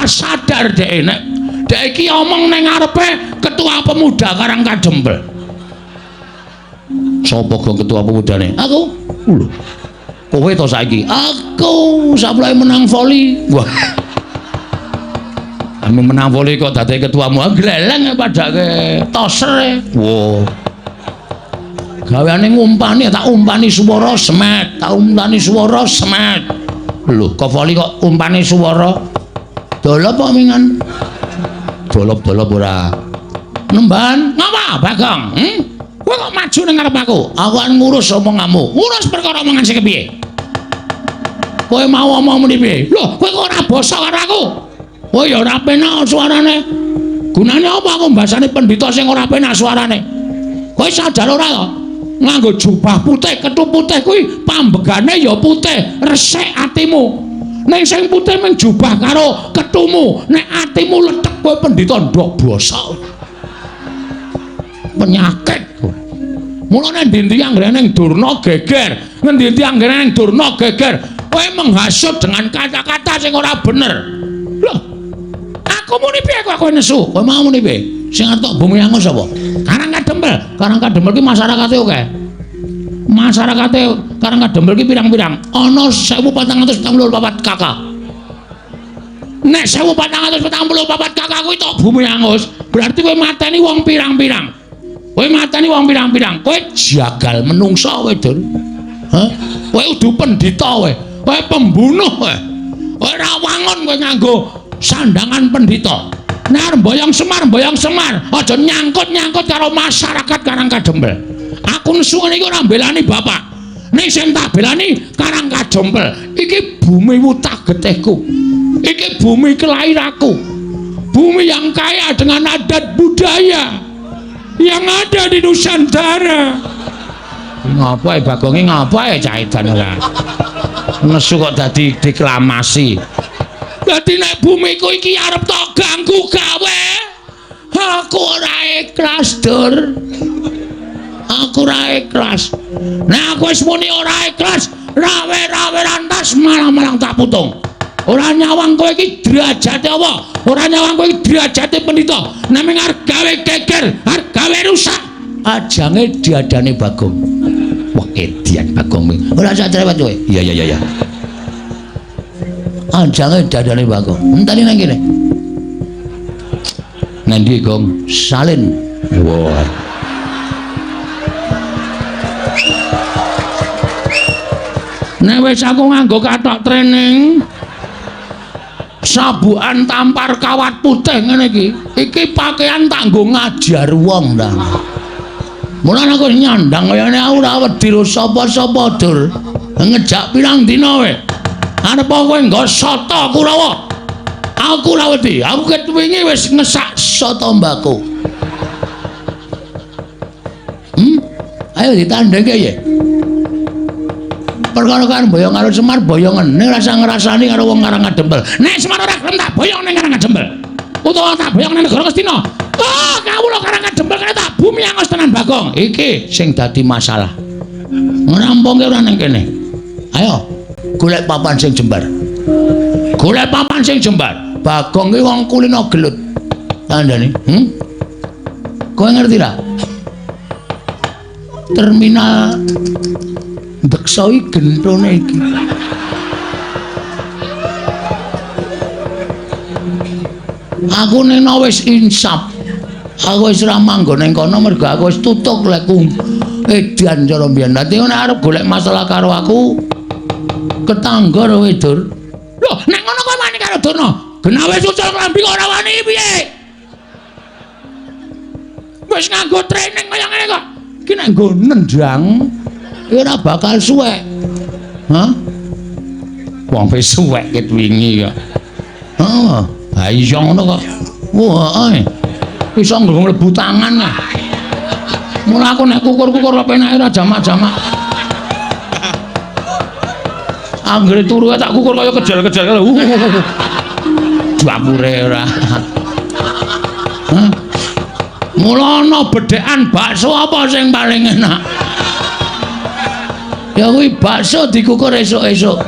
Ora sadar dhek nek dhek iki omong ning ngarepe ketua pemuda Karang Kadempel. Sapa gong ketua pemudane? Aku. Lho. Kowe to saiki? Aku saplai menang voli. Wah. Ame menang voli kok dadi ketuamu. Gleleng padake toser. Wah. Gaweane ngumpani, tak umpani swara semet, tak umpani swara semet. Lho, kok voli kok umpani swara? Dolop kok mingan? Dolop-dolop ora. Nemban, ngapa Bagong? Kowe kok maju ning ngarep aku? Aku kan ngurus omonganmu. Ngurus perkara omongan sing kepiye? Kowe mau omong muni piye? Lho, kowe kok ora basa karo aku? Kowe ya ora penak suarane. Gunane apa aku mbasane pendhita sing ora penak suarane? Kowe sadar ora to? Nganggo jubah putih, kethu putih kuwi pambegane ya putih, resik atimu. Ning sing putih mung jubah karo kethumu, nek atimu lethek kowe pendhita ndok bosok. Penyakit kowe. Mulane endi-endi anggere ning Durna geger, ngendi-endi anggere ning Durna geger, kowe menghasut dengan kata-kata sing ora bener. Loh, aku muni piye kok kowe nesu? Kowe mau muni piye? Sing arep tok bumi angus sapa? Karang Kadempel. Karang Kadempel ki masyarakate akeh. Masyarakate Karang Kadempel ki pirang-pirang. Ana 1444 KK. Nek 1444 KK kuwi tok bumi angus, berarti kowe mateni wong pirang-pirang. Kowe mateni wong pirang-pirang. Kowe jagal menungsa kowe, Dur. Hah? Kowe udu pendhita kowe. Kowe pembunuh kowe. Kowe ora wangun kowe nganggo sandangan pendhita. Nek arep mboyong Semar, aja nyangkut-nyangkut karo masyarakat Karang Kadempel. Aku nesu ngene iki ora mbelani bapak. Ning sing tak belani Karang Kadempel. Iki bumi wutah getihku. Iki bumi kelahiranku. Bumi yang kaya dengan adat budaya yang ada di Nusantara. Ngapa Bagonge ngapa ya cah edan ora? Nesu kok dadi deklamasi. Dadi nek bumiku iki arep tok ganggu gawe, aku ora ikhlas, Dur. Aku ora ikhlas. Nek aku wis muni ora ikhlas, rawe-rawe rantas malang-malang tak putung. Ora nyawang kowe iki derajate apa? Ora nyawang kowe iki derajate pendhita. Nek mung arep gawe geger, arep gawe rusak, ajange diadane Bagong. Wah, edian Bagong. Ora usah cerewet kowe. Iya iya iya. Ajange dadane Bagong. Enteni nang kene. Ngendi, Gong? Salin. Wah. Nek wis aku nganggo kathok training, sabukan tampar kawat putih ngene iki, iki pakaian tak nggo ngajar wong ta. Mulane aku nyandang kayane aku ora wedi ro sapa-sapa, Dur. Ngejak pirang dina kowe. Arep kowe nggo soto Kurawa. Aku ora wedi. Aku ket wingi wis ngesak soto mbako. Ayo ditandhengke ya. Perkara kan boyong karo Semar boyongen ning rasa ngrasani karo wong Karang Kadempel. Nek Semar ora gelem tak boyong ning Karang Kadempel. Utawa tak boyong ning negara Ngastina. Ah, kawula Karang Kadempel kene tak bumi angus tenan Bagong. Iki sing dadi masalah. Ngrampungke ora ning kene. Ayo golek papan sing jembar. Golek papan sing jembar. Bagong ki wong kulino gelut. Kandhane, Kowe ngerti ra? Terminal Deksa iki gentone iki. Aku nena wis insaf. Aku wis ora manggon ning kono mergo aku wis tutuk lekku edan cara mbiyen. Dadi nek arep golek masalah karo aku ketangga kowe, Dur. Lho, nek ngono kowe wani karo Durna. Genah wis ucul klambi kok ora wani piye? Wis nganggo training kaya ngene kok. Iki nek nggo nendang ora bakal suwek. Hah? Wong wis suwek ket wingi kok. Heeh. Ha iya ngono kok. Wah, iso mlebu tangan. Mula aku nek kukur-kukur penake ora jamak-jamak. Anggere turu tak kukur kaya kejel-kejel. Dapure ora. Hah? Mula ana bedhekan bakso apa sing paling enak? Ya kuwi bakso dikukur esuk-esuk.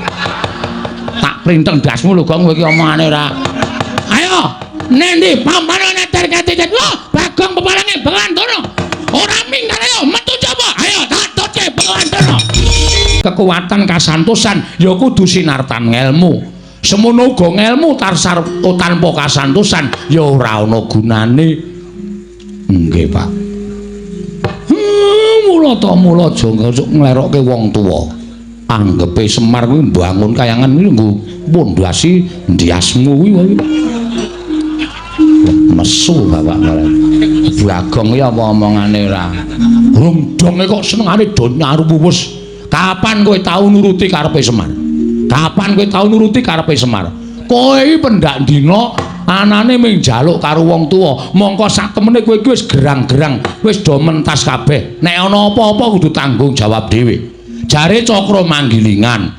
Tak printeng dasmu lho, Gong, kowe iki omongane ora. Ayo, nendi pampane neter katitet. Wah, Bagong peparange Begawan Durna. Ora minggat ayo metu coba. Ayo tatutke Begawan Durna. Kekuatan kasantosan ya kudu sinartan ngelmu. Semono uga ngelmu tarsar tanpa kasantosan ya ora ana gunane. Nggih, Pak. Mula ta mula aja nglerokke wong tuwa. Anggepe Semar kuwi mbangun kayangan kuwi nggo pondasi ndiasmu kuwi. Nesu bapak malah. Bagong iki apa omongane ora? Rung donge kok senengane do nyaru wuwus. Kapan kowe tau nuruti karepe Semar? Kapan kowe tau nuruti karepe Semar? Kowe iki pendak dina anane mung njaluk karo wong tuwa, mongko sak temene kowe iki wis gerang-gerang, wis do mentas kabeh. Nek ana apa-apa kudu tanggung jawab dhewe. Jare Cakra Manggilingan,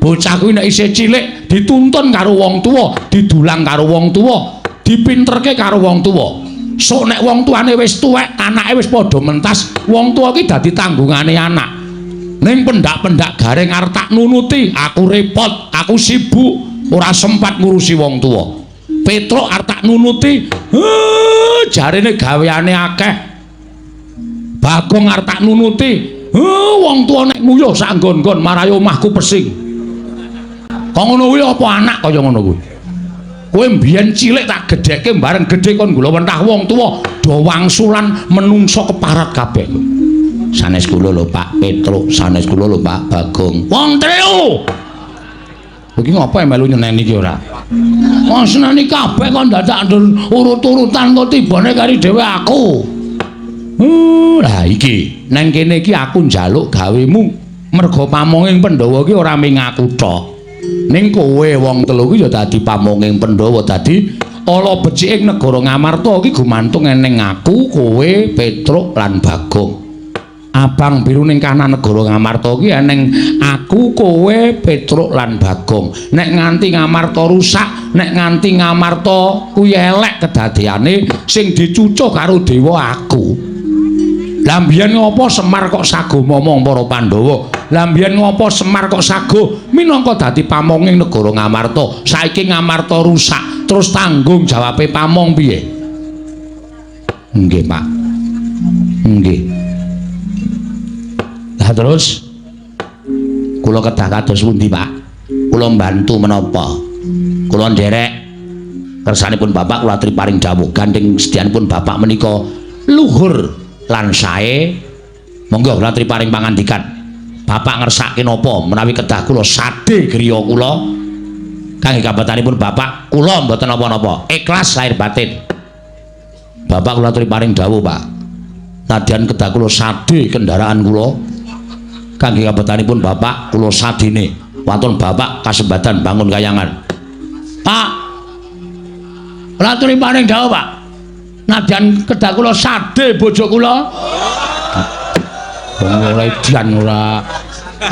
bocah kuwi nek isih cilik dituntun karo wong tuwa, didulang karo wong tuwa, dipinterke karo wong tuwa. Sok nek wong tuane wis tuwek, anake wis padha mentas, wong tuwa ki dadi tanggungane anak. Ning pendak-pendak Gareng arep tak nunuti, aku repot, aku sibuk, ora sempat ngurusi wong tuwa. Petruk arep tak nunuti, jarene gaweane akeh. Bagong arep tak nunuti, wong tuwa nek nguyuh sak nggon-nggon marai omahku pesing. Kok ngono kuwi apa anak kaya ngono kuwi? Kowe mbiyen cilik tak gedhekke bareng gedhe kon gula wentah wong tuwa do wangsulan menungso keparat kabeh. Sanes kula lho Pak Petruk, sanes kula lho Pak Bagong. Wong telu. Iki ngopo melu nyeneni iki ora? Wong seneni kabeh kon dadak urut-urutan kok tibane kari dhewe aku. Lah iki nang kene iki aku njaluk gawemu merga pamonging Pandhawa iki ora mung aku tok. Ning kowe wong telu iki ya dadi pamonging Pandhawa, dadi ala beciking negara Ngamarta iki gumantung eneng aku, kowe, Petruk lan Bagong. Abang biru ning kanan negara Ngamarta iki eneng aku, kowe, Petruk lan Bagong. Nek nganti Ngamarta rusak, nek nganti Ngamarta kuwi elek kedadeane, sing dicucuh karo dewa aku. Lah mbiyen ngopo Semar kok sago momong para Pandhawa? Lah mbiyen ngopo Semar kok sago minangka dadi pamonging negara Ngamarta? Saiki Ngamarta rusak, terus tanggung jawabe pamong piye? Nggih, Pak. Nggih. Lah terus kula kedah kados pundi, Pak? Kula mbantu menapa? Kula nderek kersanipun Bapak kula aturi paring dawuh gandeng sedyanipun Bapak menika luhur lan sae. Monggo kula aturi paring pangandikan. Bapak ngersake napa menawi kedah kula sade griya kula kangge kabatanipun Bapak kula mboten napa-napa, ikhlas lahir batin. Bapak kula aturi paring dawuh, Pak. Nadyan kedah kula sade kendaraan kula kangge kabetanipun Bapak kula sadene wonten Bapak kasembadan bangun kayangan. Pak, kula aturi paring dawuh, Pak. Nadyan kedah kula sade bojo kula. Wong ora edan ora.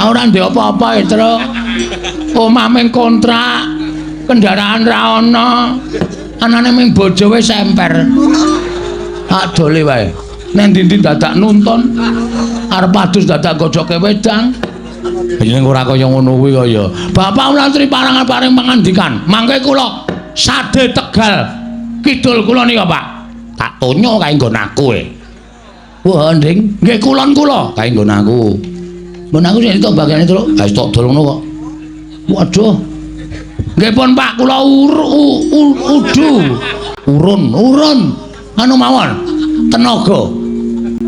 Ora ndek apa-apa, Truk. Omah mung kontrak, kendaraan ra ana. Anane mung bojo wis emper. Tak dole wae. Nang ndi-ndi dadak nuntun. Arep adus dadak gojoke wedang. Yen ora kaya ngono kuwi kaya. Bapak kula aturi paring pangandikan. Mangke kula sade Tegal kidul kula nika, Pak. Tak tonyo kae nggon aku e. Wah, Nding, nggih kulon kula kae nggon aku. Nggon aku sing entuk bagiane Truk. Ha wis tok dol ngono kok. Waduh. Nggih pun Pak, kula udu. Urun, urun. Anu mawon. Tenaga.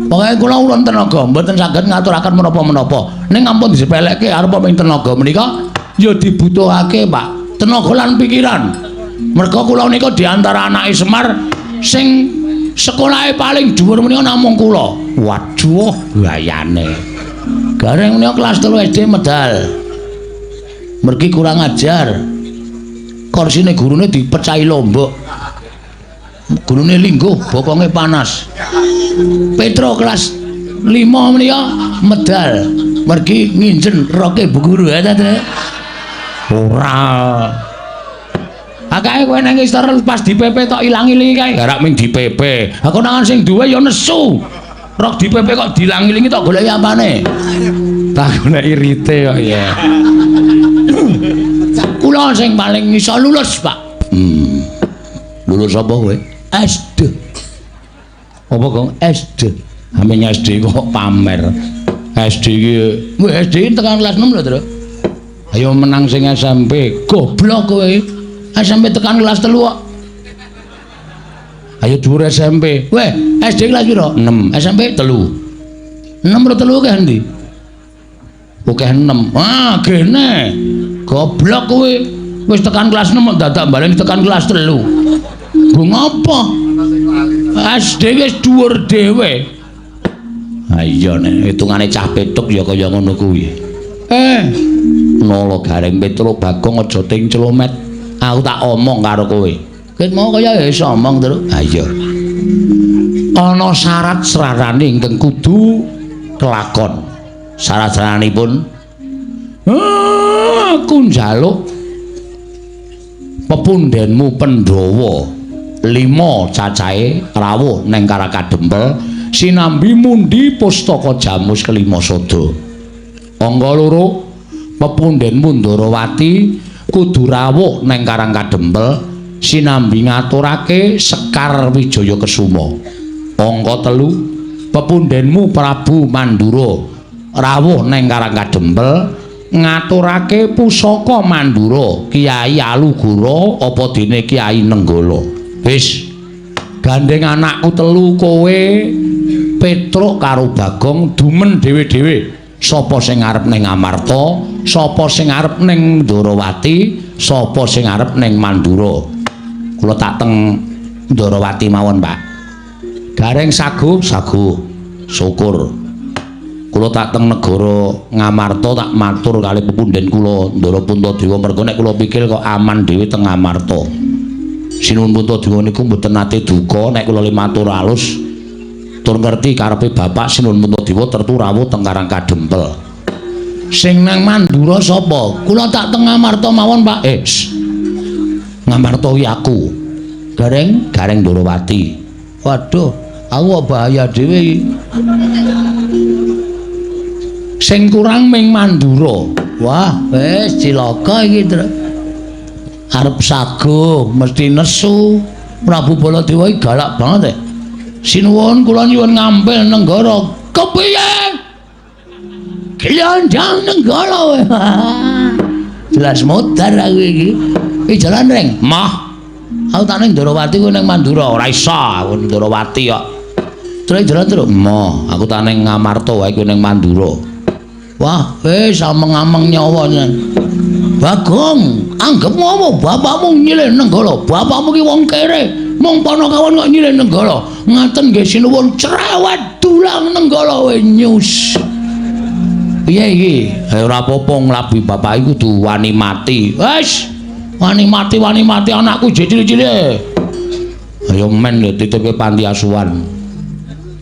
Pokoke kula urun tenaga, mboten saged ngaturaken menapa-menapa. Ning ampun disepelekke arep ming tenaga menika ya dibutuhake, Pak. Tenaga lan pikiran. Merga kula nika di antara anake Semar sing sekolahe paling dhuwur menika namung kula. Waduh, gayane. Gareng menika kelas 3 SD medal. Mergi kurang ajar. Korsine gurune dipecahi lombok. Gurune lingguh, bokonge panas. Petro kelas 5 menika medal. Mergi nginjen roke bu guru ya ta. Ora. Akae kowe nang istor pas di PP tok ilang-ilingi kae. Garak ming di PP. Aku nangan sing duwe ya nesu. Rok di PP kok dilang-ilingi tok goleki apane? Tak goleki rite kok ya. Kula sing paling iso lulus, Pak. Lulus apa kowe? SD. Apa, Gong? SD. Ame SD kok pamer. SD iki, weh SD tekan kelas 6 lho, Tru. Ayo menang sing SMP. Goblok kowe. SMP tekan kelas 3 kok. Ayo dhuwur SMP. Weh, SD kelas piro? 6. SMP 3. 6 ro 3 akeh endi? Akeh 6. Ah, gene. Goblok kowe. Wis tekan kelas 6 kok dadak baleni tekan kelas 3. Nggo ngopo? SD wis dhuwur dhewe. Ha iya nek hitungane cah petuk ya kaya ngono kuwi. Nala Gareng Petruk Bagong aja ting clomet. Aku tak omong karo kowe. Ket mau kaya iso omong, Truk. Ha iya. Ana syarat srarane ingkang kudu kelakon. Syarat-syaranipun aku njaluk pepundhenmu Pandhawa 5 cacahe rawuh neng Karang Kadempel sinambi mundi pustaka Jamus kelima sada. Angka 2 pepundhenmu Ndarawati kudu rawuh neng Karang Kadempel sinambi ngaturake Sekar Wijaya Kesuma. Angka 3 pepundhenmu Prabu Mandura rawuh neng Karang Kadempel ngaturake pusaka Mandura Kyai Alugoro apa dene Kyai Nenggala. Wis gandeng anakku telu kowe Petruk karo Bagong dumen dhewe-dhewe. Sapa sing arep ning Amarta, sapa sing arep ning Ndarawati, sapa sing arep ning Mandura. Kula tak teng Ndarawati mawon, Pak. Gareng saguh, saguh. Syukur. Kula tak teng negara Ngamarta tak matur kali pepundhen kula Ndara Puntadewa merga nek kula pikir kok aman dhewe teng Ngamarta. Sinuwun Puntadewa niku mboten nate duka nek kula le matur alus tur ngerti karepe bapak Sinuwun Puntadewa tertu rawuh teng Karang Kadempel. Sing nang Mandura sapa? Kula tak teng Ngamarta mawon, Pak. Ngamarta iki aku. Gareng, Gareng Ndarawati. Waduh, aku kok bahaya dhewe iki. Sing kurang ming Mandura. Wah, wis cilaka iki, Truk. Arep saguh mesti nesu. Prabu Baladewa iki galak banget. Sinuwun kula nyuwun ngampil nenggara. Kepiye? Glandang nenggara kowe. Jelas modar aku iki. Iki jalan reng. Mah. Aku tak ning Ndarawati kowe ning Mandura. Ora iso aku ning Ndarawati kok. Terus jalan terus. Mah, aku tak ning Ngamarta wae kowe ning Mandura. Wah, wis ameng-ameng nyawa tenan. Bagong, anggap ngopo bapakmu nyilih Nenggala. Bapakmu ki wong kere. Mung panakawan kok nyilih Nenggala. Ngaten nggih sinuwun cerewet dulang Nenggala we nyus. Piye iki? Ora apa-apa nglabi bapak iku kudu wani mati. Wis, wani mati anakku jek cilik-cilik. Ayo men lho titipke panti asuhan.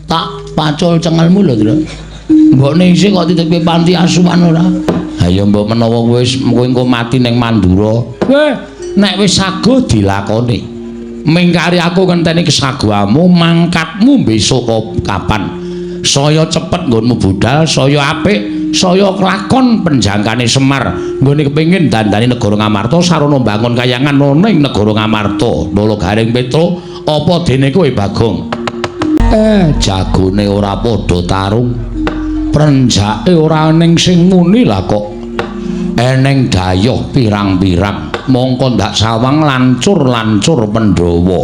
Tak pacul cengelmu lho, Tru. Mbokne isih kok titipke panti asuhan ora? Ha ya mbok menawa wis kowe engko mati ning Mandura. Weh, nek wis saguh dilakoni. Mingkari aku ngenteni kesaguhanmu, mangkatmu besok kapan? Saya cepet nggonmu budal, saya apik, saya kelakon penjangkane Semar. Nggone kepengin dandani negara Ngamarta sarana mbangun kayangan ana ing negara Ngamarta. Nala Gareng Petruk, apa dene kowe Bagong? Jagone ora padha tarung. Prenjake ora ning sing muni lah kok eneng dayoh pirang-pirang. Mongko ndak sawang lancur-lancur Pandhawa.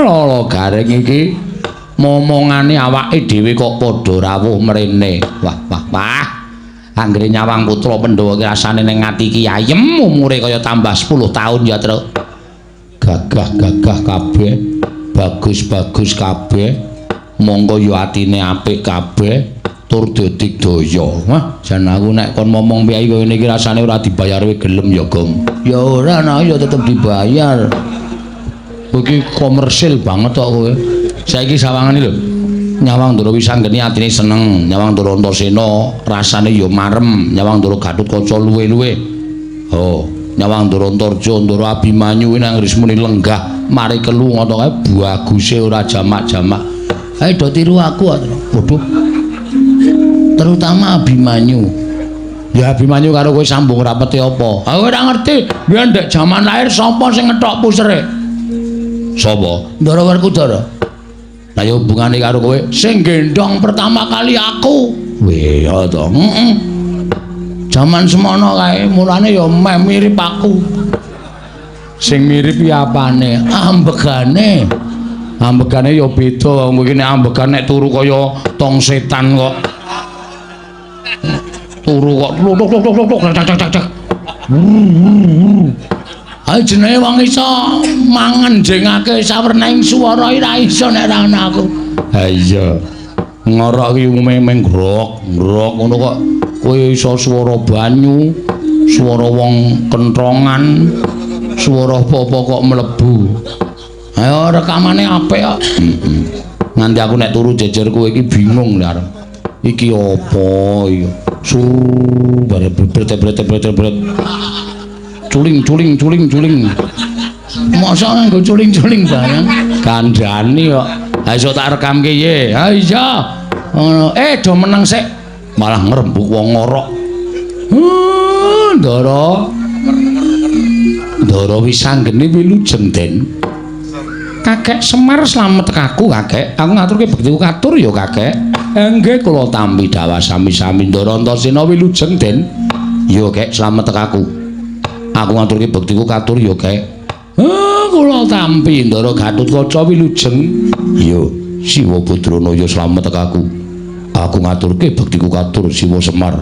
Lala Gareng iki momongane awake dhewe kok padha rawuh mrene. Wah, wah, wah. Anggere nyawang putra Pandhawa ki rasane ning ati iki ayem umure kaya tambah 10 tahun ya, Truk. Gagah-gagah kabeh, bagus-bagus kabeh. Mongko ya atine apik kabeh. Tur dadigdaya. Wah, jan aku nek kon momong piye kaya ngene iki rasane ora dibayar kowe gelem ya, Gong. Ya ora, nah ya tetep dibayar. Kowe iki komersil banget kok kowe. Saiki sawangane lho. Nyawang Ndara Wisanggeni atine seneng, nyawang Ndara Antasena rasane ya marem, nyawang Ndara Gatotkaca luwe-luwe. Oh, nyawang Ndara Antarja, Ndara Abimanyu nang rismune lenggah mari kelu ngono kae baguse ora jamak-jamak. Ayo do tiru aku kok. Waduh. Terutama Abimanyu. Ya Abimanyu karo kowe sambung rapete apa? Aku ora ngerti. Biyen ndek jaman lahir sapa sing ngethok pusere? Sapa? Ndara Werkudara. Lah ya hubungane karo kowe sing gendong pertama kali aku. Weh, ya to. Heeh. Jaman semono kae mulane ya meh mirip aku. Sing mirip ya apane? Ambegane. Ambegane ya beda wong iki nek ambegan nek turu kaya tong setan kok. Turu kok tuk tuk tuk tuk tuk tak tak tak. Ayo jenenge wong iso mangenjengake sawernaing swara ora iso nek ora ana aku. Ha iya. Ngorok iki umume meng grok, grok ngono kok kowe iso swara banyu, swara wong kentrongan, swara apa-apa kok mlebu. Ayo rekamane apik kok. Heeh. Nganti aku nek turu jejer kowe iki bingung lho arep. Iki apa iki? Su bare bret-bret-bret-bret. Culing culing culing culing. Masa nganggo culing-culing barang? Kandhani kok. Ha iso tak rekamke ye. Ha iya. Ngono. Do meneng sik. Malah ngrembug wong ngorok. Ndara. Ndara Wisanggeni wilujeng Den. Kakek Semar slamet aku kakek. Aku ngaturke bektiku katur ya kakek. Nggih kula tampi dawah sami-sami Ndara Antasena wilujeng Den. Ya kek slamet aku. Aku ngaturke bektiku katur ya kek. Kula tampi Ndara Gatotkaca wilujeng. Ya Siwa Badrana ya slamet aku. Aku ngaturke bektiku katur Siwa Semar.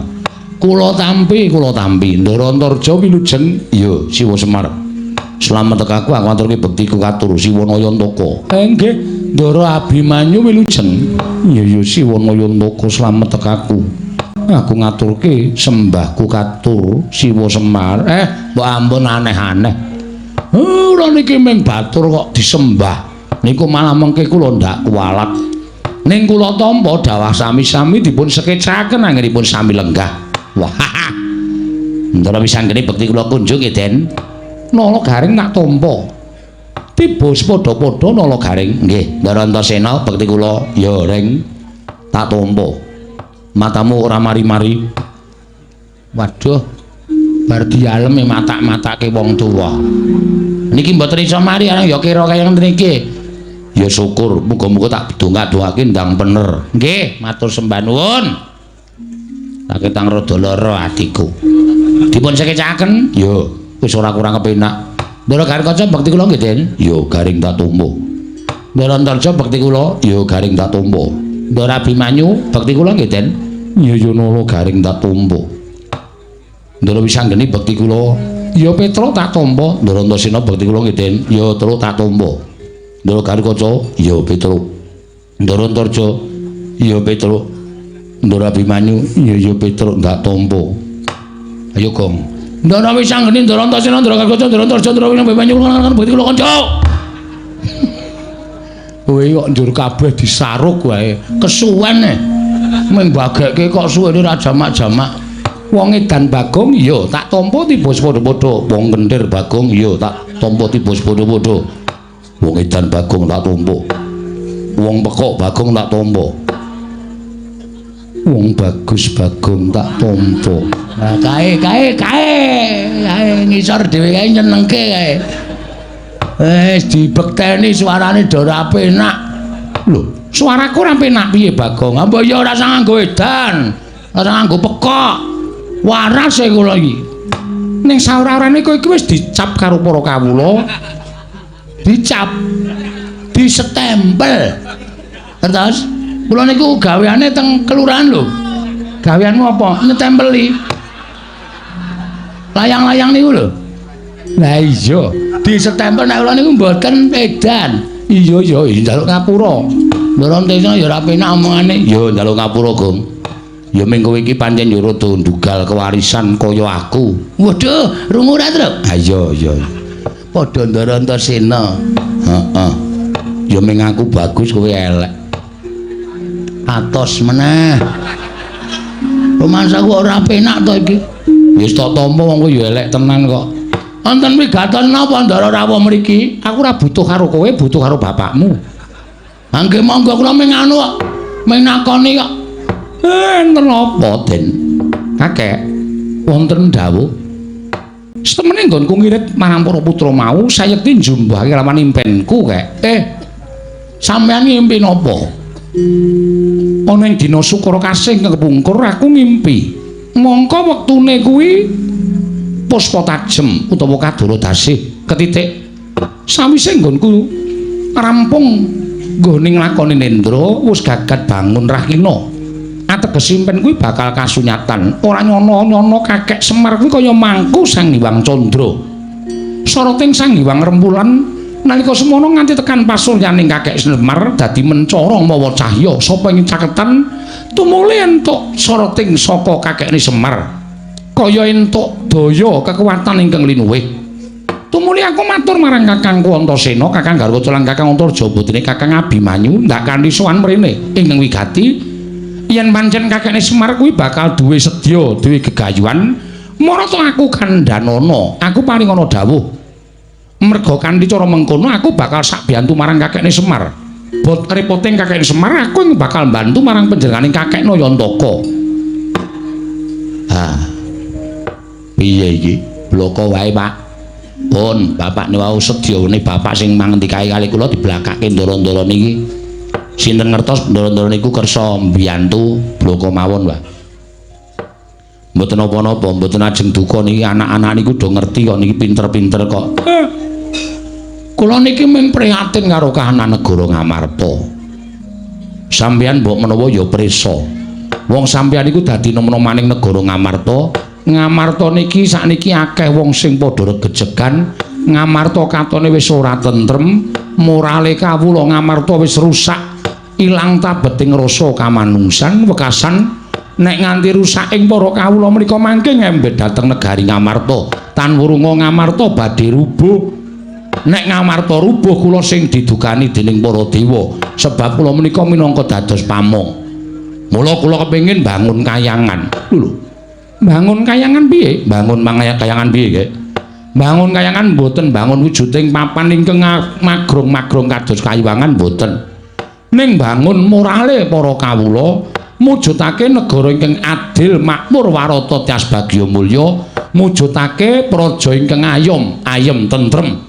Kula tampi, kula tampi Ndara Antarja wilujeng. Ya Siwa Semar. Slamet aku, aku ngaturke bektiku katur Siwa Nayantaka. Nggih, Ndara Abimanyu wilujeng. Ya ya Siwa Nayantaka slamet aku. Aku ngaturke sembahku katur Siwa Semar. Mbok ampun aneh-aneh. Kula niki ming batur kok disembah. Niku malah mengke kula ndak kuwalat. Ning kula tampa dawah sami-sami dipun sekecaken anggenipun sami lenggah. Wah. Ndara Wisanggeni bekti kula kunjung nggih, Den. Nala Garing tak tampa. Tiba padha-padha Nala Garing. Nggih, Ndara Antasena bekti kula ya ring tak tampa. Matamu ora mari-mari. Waduh, bar dialem matak-matake wong tuwa. Niki mboten iso mari arang ya kira kaya ngene iki. Ya syukur, muga-muga tak dongak-dongake ndang bener. Nggih, matur sembah nuwun. Tak ketang rada lara atiku. Dipun sekecaken? Ya, wis ora kurang kepenak. Ndara Garing Kaca bekti kula nggih, Den. Ya, Garing tak tampa. Ndara Antarja bekti kula, ya Garing tak tampa. Ndara Abimanyu bekti kula nggih, Den. Ya ya Nala Garing tak tampa. Ndara Wisanggeni bekti kula, ya Petruk tak tampa. Ndara Antasena bekti kula nggih, Den. Ya Truk tak tampa. Ndara Garing Kaca, ya Petruk. Ndara Antarja, ya Petruk. Ndara Abimanyu, ya ya Petruk tak tampa. Ayo Gong. Ndara Wisanggeni, Ndara Antasena, Ndara Garing Kaca, Ndara Antarja, Ndara Abimanyu bekti kula kanca. Kowe kok njur kabeh disaruk wae. Kesuwen e. Ming bagekke kok suwene ora jamak-jamak. Wong edan Bagong ya tak tampa tiba padha-padha. Wong kenthir Bagong ya tak tampa tiba padha-padha. Wong edan Bagong tak tampa. Wong pekok Bagong tak tampa. Wong bagus Bagong tak tampa. Lah kae kae kae kae ngisor dhewe kae nyenengke kae. Wis dibekteni suarane do ora penak. Lho, suaraku ora penak piye Bagong? Mbok ya ora usah nganggo edan, ora nganggo pekok. Waras e kula iki. Ning saora-orane kowe iki wis dicap karo para kawula. Dicap. Disetempel. Terus kula niku gaweane teng kelurahan lho. Gaweanmu apa? Nyetempeli. Layang-layang niku lho. Lah iya, disetempel nek kula niku mboten edan. Iya ya, njaluk ngapura. Ndara Antasena ya ora penak omongane. Ya njaluk ngapura, Gong. Ya ming kowe iki pancen ya rada ndugal kewarisan kaya aku. Waduh, rungu ora, Truk? Ha iya iya. Padha Ndara Antasena. Heeh. Ya ming aku bagus kowe elek. Atos meneh. Rumangsaku ora penak to iki. Wis tak tampa wong kowe ya elek tenan kok. Wonten wigaton napa Ndara rawuh mriki? Aku ora butuh karo kowe, butuh karo bapakmu. Ha nggih monggo kula ming anu kok. Ming nakoni kok. Enten apa, Den? Kakek, wonten dawuh. Setemene nggonku ngirit marang para putra mau sayekti njumbahake lawan impenku kek. Sampeyan ngimpi napa? Ana ing dina Sukara Kasih kepungkur aku ngimpi. Mongko wektune kuwi puspa tajem utawa kadara dasih ketitik. Sawise nggonku rampung nggone nglakoni nendra wis gagat bangun rahina. Ateges impen kuwi bakal kasunyatan. Ora nyono-nyono kakek Semar kuwi kaya mangku Sang Hyang Candra. Soroting Sang Hyang Rembulan nalika semono nganti tekan pasuryaning kakek Semar dadi mencara mawa cahya sapa ing caketan tumuli entuk soroting saka kakekne Semar. Kaya entuk daya kekuatan ingkang linuwih. Tumuli aku matur marang Kakangku Antasena, Kakang Garwaca lan Kakang Antarja putrine Kakang Abimanyu ndak kanthi sowan mrene ingkang wigati. Yen pancen kakekne Semar kuwi bakal duwe sedya, duwe gegayuhan, marata aku kandhanana, aku paringana dawuh. Merga kanthi cara mengkono aku bakal sakbiyantu marang kakekne Semar. Bot repoting kakekne Semar, aku ing bakal mbantu marang panjenenganing kakek Nayantaka. Ha. Piye iki? Bloko wae, Pak. Pun, bapakne wau sedyane bapak sing mangendikae kali kula diblakake ndara-ndara niki. Sinten ngertos ndara-ndara niku kersa mbiyantu bloko mawon, Pak. Mboten napa-napa, mboten ajeng duka niki anak-anak niku do ngerti kok niki pinter-pinter kok. Kula niki mung prihatin karo kahanan negara Ngamarta. Sampeyan mbok menawa ya prisa. Wong sampeyan niku dadi nom-nomaning negara Ngamarta. Ngamarta niki sakniki akeh wong sing padha regejegan. Ngamarta katone wis ora tentrem, morale kawula Ngamarta wis rusak. Ilang tabeting rasa kamanungsan wekasan nek nganti rusak ing para kawula menika mangke ngembet dhateng negari Ngamarta. Tan wurunga Ngamarta badhe rubuh. Nek Ngamarta rubuh kula sing didukani dening para dewa, sebab kula menika minangka dados pamong. Mula kula kepengin bangun kayangan. Lho, bangun kayangan piye? Bangun kayangan piye, Kek? Bangun kayangan mboten bangun wujuding papan ingkang magrong-magrong kados kayuwangan mboten. Ning bangun morale para kawula, mujudake negara ingkang adil, makmur, warata, tias bagya mulya, mujudake praja ingkang ayom, ayem tentrem,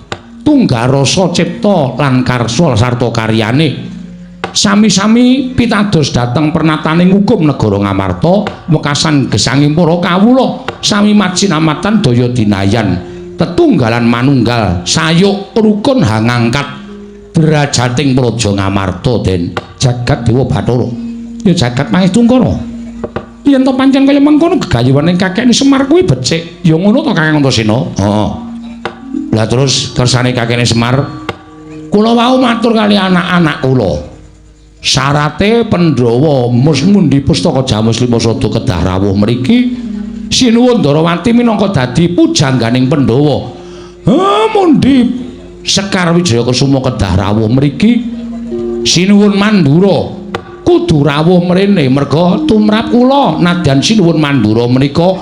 tunggal rasa cipta lan karsa sarta karyane. Sami-sami pitados dhateng pernataning hukum negara Ngamarta, wekasan gesanging para kawula, sami macinamatan daya dinayan, tetunggalan manunggal, sayuk rukun hangangkat derajating praja Ngamarta den jagat Dewa Bathara. Ya jagat Mahestungkara. Yen to pancen kaya mengkono gegayuhane kakekne Semar kuwi becik, ya ngono to Kakang Antasena? Heeh. Lah terus kersane kakekne Semar, kula wau matur kali anak-anak kula. Syarate Pandhawa mundi pustaka Jamus Lima Sada kedah rawuh mriki. Sinuwun Ndarawati minangka dadi pujangganing Pandhawa. Ha mundi Sekar Wijaya Kusuma kedah rawuh mriki. Sinuwun Mandura kudu rawuh mrene merga tumrap kula nadyan Sinuwun Mandura menika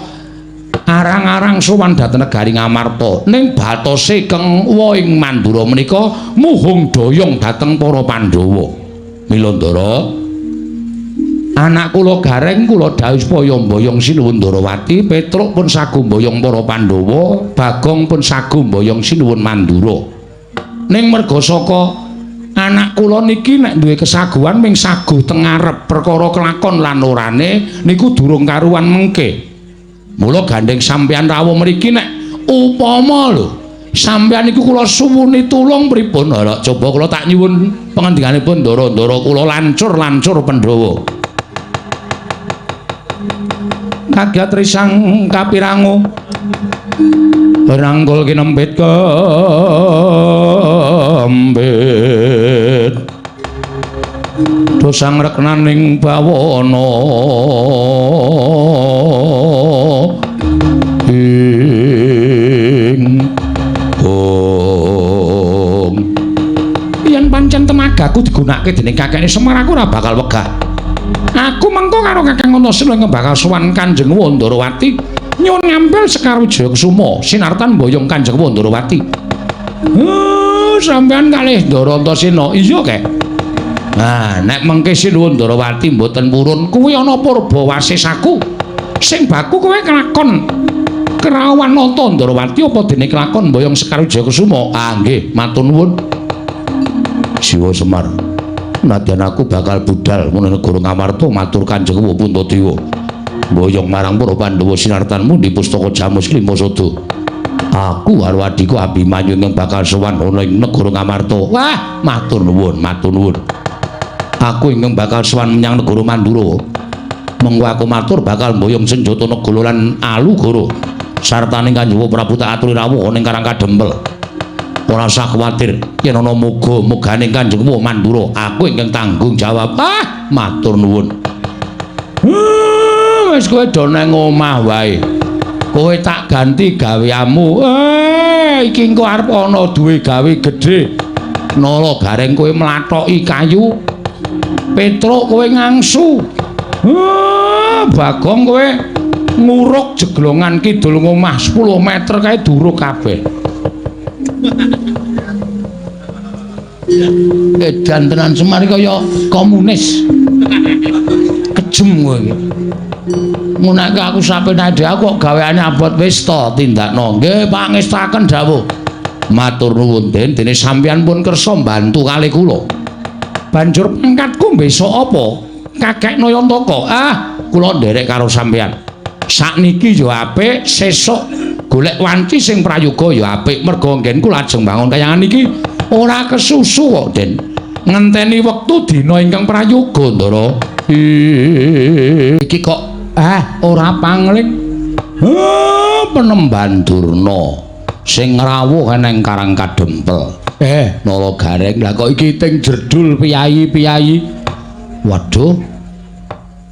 arang-arang sowan dhateng negari Ngamarta. Ning batose keng ing Mandura menika muhung doyong dhateng para Pandhawa. Mila Ndara, anak kula Gareng kula dhawuh supaya mboyong Sinuwun Ndarawati, Petruk pun sagu mboyong para Pandhawa, Bagong pun sagu mboyong Sinuwun Mandura. Ning merga saka anak kula niki nek duwe kesaguhan ming saguh teng ngarep perkara kelakon lan orane niku durung karuan mengke. Mula gandeng sampeyan rawuh mriki nek upama lho sampeyan niku kula suwuni tulung pripun? Lha coba kula tak nyuwun pangandikanipun ndara-ndara kula lancur-lancur Pandhawa. Kagiat risang kapirangu rangkul kinempit kembit dosang reknaning bawana ing ong. Yen pancen tenagaku digunakake dening kakekne Semar aku ora bakal wegah. Aku mengko karo Kakang Antasena ingkang bakal sowan Kanjeng Wandarawati nyuwun ngampil Sekar Wijaya Kusuma sinartan mboyong Kanjeng Wandarawati. Sampeyan kalih Ndara Antasena. Iya, Kek. Nah, nek mengke Sinuwun Ndarawati mboten purun kuwi ana purba wasis aku. Sing baku kowe kelakon Kerawan Nata Ndrawati apa dene kelakon mboyong Sekar Wijayakusuma? Ah nggih, matur nuwun. Jiwa Semar. Nadyan aku bakal budal menawa negara Ngamarta matur Kanjeng Puntadewa. Mboyong marang para Pandhawa sinartan mundi pustaka Jamus Lima Sada. Aku karo adhiku Abimanyu ingkang bakal sowan ana ing negara Ngamarta. Wah, matur nuwun, matur nuwun. Aku ingkang bakal sowan menyang negara Mandura. Mengko aku matur bakal mboyong senjata negara lan alugara. Sartane Kanjeng Prabu tak aturi rawuh ning Karang Kadempel. Ora usah kuwatir yen ana moga-mogane Kanjeng Mandura, aku ingkang tanggung jawab. Ah, matur nuwun. Wis kowe do nang omah wae. Kowe tak ganti gaweanmu. Iki engko arep ana duwe gawe gedhe. Nala Gareng kowe mlathoki kayu. Petruk kowe ngangsu. Bagong kowe nguruk jeglongan kidul ngomah 10 meter kae duruk kabeh. Edan tenan Semar kaya komunis. Kejem kowe iki. Ngunake aku sapenake dhewe aku kok gaweane abot wis to tindakno. Nggih pangestaken dawuh. Matur nuwun Den, dene sampeyan pun kersa mbantu kalih kula. Banjur pangkatku besok apa? Kakek Nayantaka. Ah, kula nderek karo sampeyan. Sakniki ya apik, sesuk golek wanci sing prayoga ya apik. Merga nggen kula ajeng bangun kayangan iki ora kesusu kok, Den. Ngenteni wektu dina ingkang prayoga, Ndara. Iki kok ora pangling. Penemban Durna sing ngrawuh nang Karang Kadempel. Nala Gareng, lah kok iki ting jerdul piyayi-piyayi. Waduh.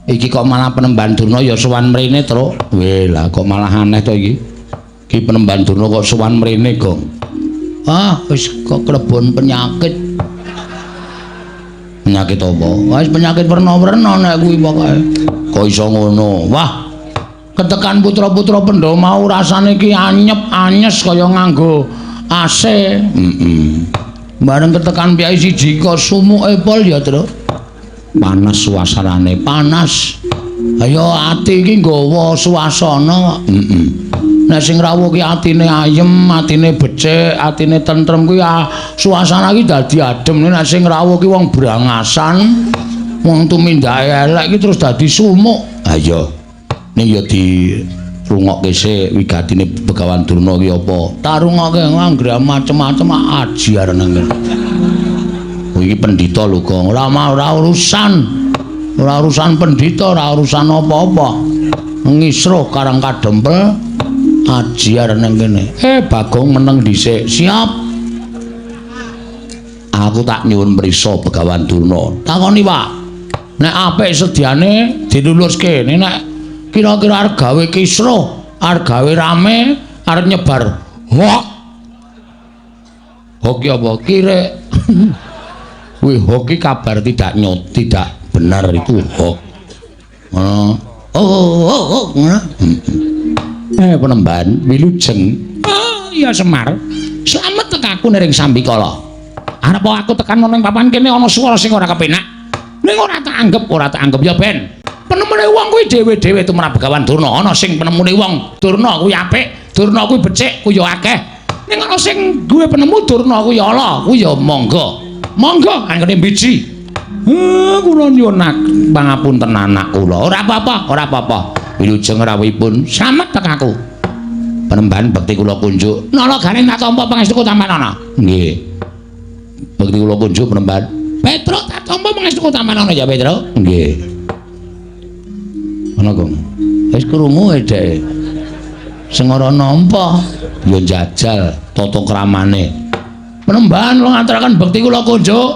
Iki kok malah penemban Durna ya sowan mrene, Truk. Weh, lah kok malah aneh to iki. Iki penemban Durna kok sowan mrene, Gong. Ah, wis kok klebon penyakit. Penyakit apa? Wis penyakit werna-werna nek kuwi pokoke. Kok iso ngono? Wah. Ketekan putra-putra Pandhawa mau rasane iki anyep-anyes kaya nganggo AC. Heeh. Bareng ketekan piyai siji kok sumuke pol ya, Truk. Panas suasanane, panas. Ayo ati iki nggawa suasana. Heeh. Nek sing rawuh ki atine ayem, atine becik, atine tentrem kuwi suasana iki dadi adem. Nek sing rawuh ki wong brangasan, wong tumindake elek iki terus dadi sumuk. Ha iya. Ning ya dirungokke sik wigatine Begawan Durna ki apa? Tak rungokke anggere macem-macem ajar nang kene. Iki pendhita lho, Gong. Ora ora urusan. Ora urusan pendhita, ora urusan apa-apa. Ngisruh Karang Kadempel ajar nang kene. Bagong meneng dhisik. Siap. Aku tak nyuwun mrisa Begawan Durna. Takoni, Pak. Nek apik sediane diluluske. Nek kira-kira arep gawe kisruh, arep gawe rame, arep nyebar hoak. Hoki apa? Kirek. Wih, hoki kabar tidak nyot, tidak benar itu hok. Oh, oh, oh. Penemban wilujeng. Oh, iya Semar. Slamet tekaku nering sambikala. Arep aku tekan ana ing papan kene ana swara sing ora kepenak. Ning ora tak anggep, ora tak anggep ya ben. Penemune wong kuwi dhewe-dhewe tumrap Begawan Durna. Ana sing penemune wong Durna kuwi apik, Durna kuwi becik, kuwi ya akeh. Ning ana sing duwe penemu Durna kuwi ala, kuwi ya monggo. Monggo anggone biji. Kula nyuwun pangapunten anak kula. Ora apa-apa, ora apa-apa. Wilujeng rawuhipun slamet tekaku. Penemban bekti kula kunjuk. Nala Gareng tak tampa pangestuku tampanana. Nggih. Bekti kula kunjuk penemban. Petruk tak tampa pangestuku tampanana ya, Petruk. Nggih. Ana, Gong. Wis krungu dheke. Sing ora nampa ya njajal tata kramane. Penemban kula ngaturaken bekti kula kunjuk.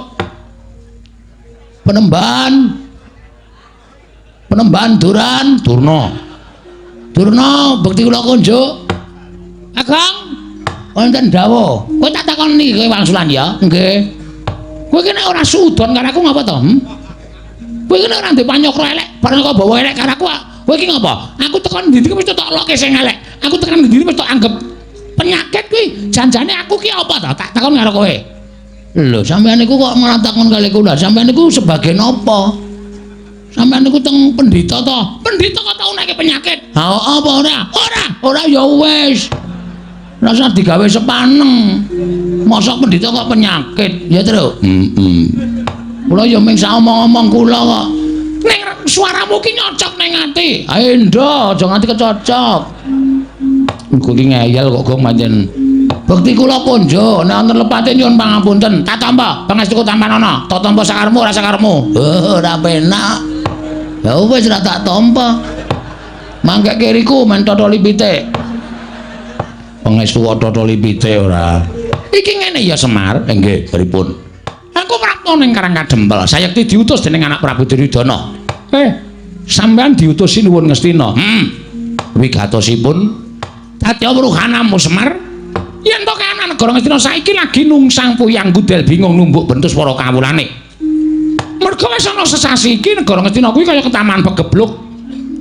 Penemban. Penemban Duran, Durna. Durna bekti kula kunjuk. Agang, wonten dawuh. Kowe tak takoni kowe wangsulan ya? Nggih. Kowe iki nek ora suudon karo aku ngapa to? Kowe iki nek ora ndek panyokra elek, bareng kok bawa elek karo aku, kowe iki ngapa? Aku tekan ndi-ndi mesti tok loke sing elek. Aku tekan ndi-ndi mesti tok anggep penyakit kuwi. Janjane aku ki apa to? Tak takon karo kowe. Lho, sampeyan niku kok malah takon kali kula. Sampeyan niku sebagai napa? Sampeyan niku teng pendhita to? Pendhita kok tau nekke penyakit? Ha apa ora? Ora, ora ya wis. Rasa digawe sepaneng. Mosok pendhita kok penyakit, ya Tru? Heeh. Kula ya mung sak omong-omong kula kok. Ning suaramu ki nyocok ning ati. Ayo ndo, aja nganti kecocok. Iku ki ngeyel kok gong pancen. Bekti kula konjo, nek wonten lepate nyuwun pangapunten. Tak tampa, pangestuku tampanana. Tak tampa sakarepmu ora sakarepmu. Heh, ora penak. Ya wis ora tak tampa. Mangke kiriku men totoli pitik. Pangestu kok totoli pitik ora. Iki ngene ya Semar, nggih, pripun? Aku prapta ning Karang Kadempel, sayekti diutus dening anak Prabu Duryudana. Sampeyan diutus sinuwun Ngastina. Wigatosipun dadi awruhanamu Semar. Yen to kahanan negara Ngastina saiki lagi nungsang puyang gudel bingung numbuk bentus para kawulane. Merga wis ana sesasi iki negara Ngastina kuwi kaya ketaman pegebluk.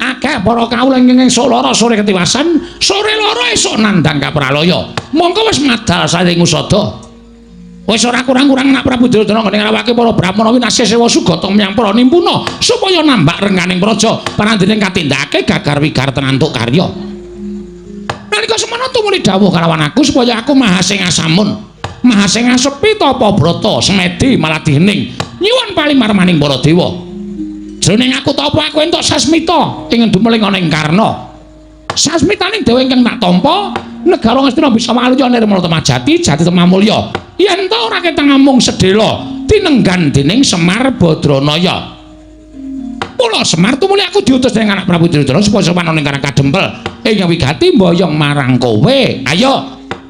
Akeh para kawula ingkang esuk lara sore ketiwasan, sore lara esuk nandhang kapralaya. Mongko wis madal saling usada. Wis ora kurang-kurang anak Prabu Duryudana nggone ngrawake para brahmana winasya sewa sugata menyang para nimpuna supaya nambak rengganing praja parandene katindakake gagar wigar tenantuk karya. Nalika semana tumuli dawuh kalawan aku supaya aku mahasingasamun, mahasingasepi tapa brata semedi maladih hening nyuwun palimarmaning para dewa. Jroning aku tapa aku entuk sasmita ing dumeling ana ing Karna. Sasmitaning dewa ingkang tak tampa negara Ngastina bisa waluya nirmala temajati jati temamulya. Yen ta ora ketang amung sedhela tinenggan dening Semar Badranaya. Mula Semar tumuli aku diutus dening anak Prabu Duryudana supaya sowan ana ing Karang Kadempel ing wigati mboyong marang kowe. Ayo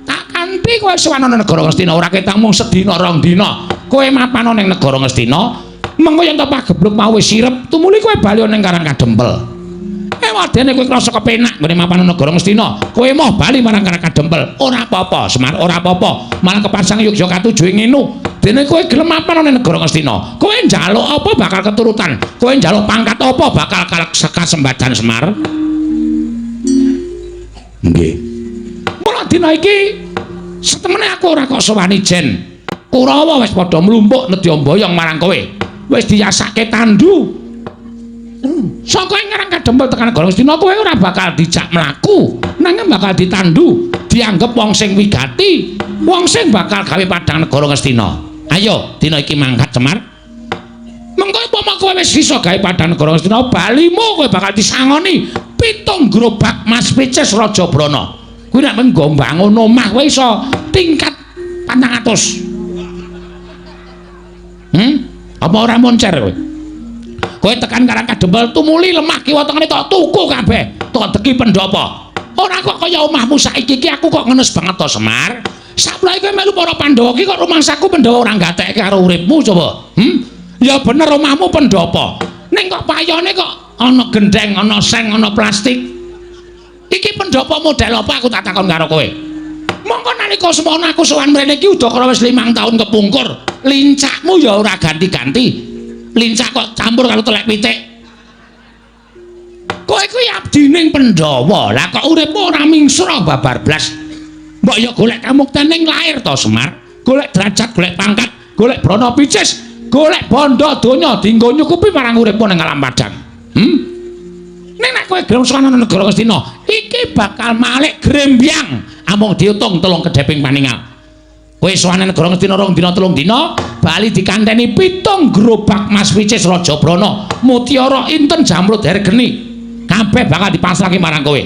tak kanthi kowe sowan ana negara Ngastina ora ketang mung sedina rong dina. Kowe mapan ana ing negara Ngastina, mengko yen to pagebluk mau wis sirep tumuli kowe bali ana ing Karang Kadempel. Ewadene kowe krasa kepenak nggone mapan negara Ngastina, kowe moh bali marang Karang Kadempel. Ora apa-apa Semar, ora apa-apa. Malah kepasang yogya katuju ing ngenu. Dene kowe gelem mapan ana negara Ngastina, kowe njaluk apa bakal keturutan, kowe njaluk pangkat apa bakal kasembadan Semar. Nggih. Mula dina iki setemene aku ora kok sowani jen. Kurawa wis padha mlumpuk nedya mboyong marang kowe. Wis diyasake tandu. Saka ing Karang Kadempel tekan negara Ngastina kowe ora bakal dijak mlaku, nanging bakal ditandu, dianggep wong sing wigati, wong sing bakal gawe padhang negara Ngastina. Ayo dina iki mangkat Semar. Mengko upama kowe wis iso gawe padhang negara Ngastina, balimu kowe bakal disangoni 7 gerobak Mas Picis Raja Brana. Kuwi nek nggo mbangun omah kowe iso tingkat 400. Apa ora moncer kowe? Kowe tekan Karang Kadempel tumuli lemah kiwa tengene tok tuku kabeh, tok deki pendhapa. Ora kok kaya omahmu saiki iki aku kok ngenes banget to Semar. Saplae kowe melu para Pandhawa iki kok rumangsaku Pandhawa ora gatekke karo uripmu coba. Ya bener omahmu pendhapa. Ning kok payone kok ana gendeng, ana seng, ana plastik. Iki pendhapa model apa aku tak takon karo kowe. Mongko nalika semono aku sowan mrene iki udakara wis 5 tahun kepungkur. Lincakmu ya ora ganti-ganti. Lincak kok campur karo telek pitik. Kowe kuwi abdining Pandhawa. Lah kok uripmu ora mingsra babar blas. Mbok ya golek kamukten ning lair to Semar. Golek derajat, golek pangkat, golek brana picis, golek bondo donya dienggo nyukupi marang uripmu ning alam padang. Ning nek kowe gelem sowan nang negara Ngastina, iki bakal malik grembyang amung diutung 3 kedheping paningal. Kowe sowan nang negara Ngastina 2 dina 3 dina, bali dikanteni 7 gerobak Mas Picis Raja Brana, mutiara inten jamrud hergeni. Kabeh bakal dipasrahke marang kowe.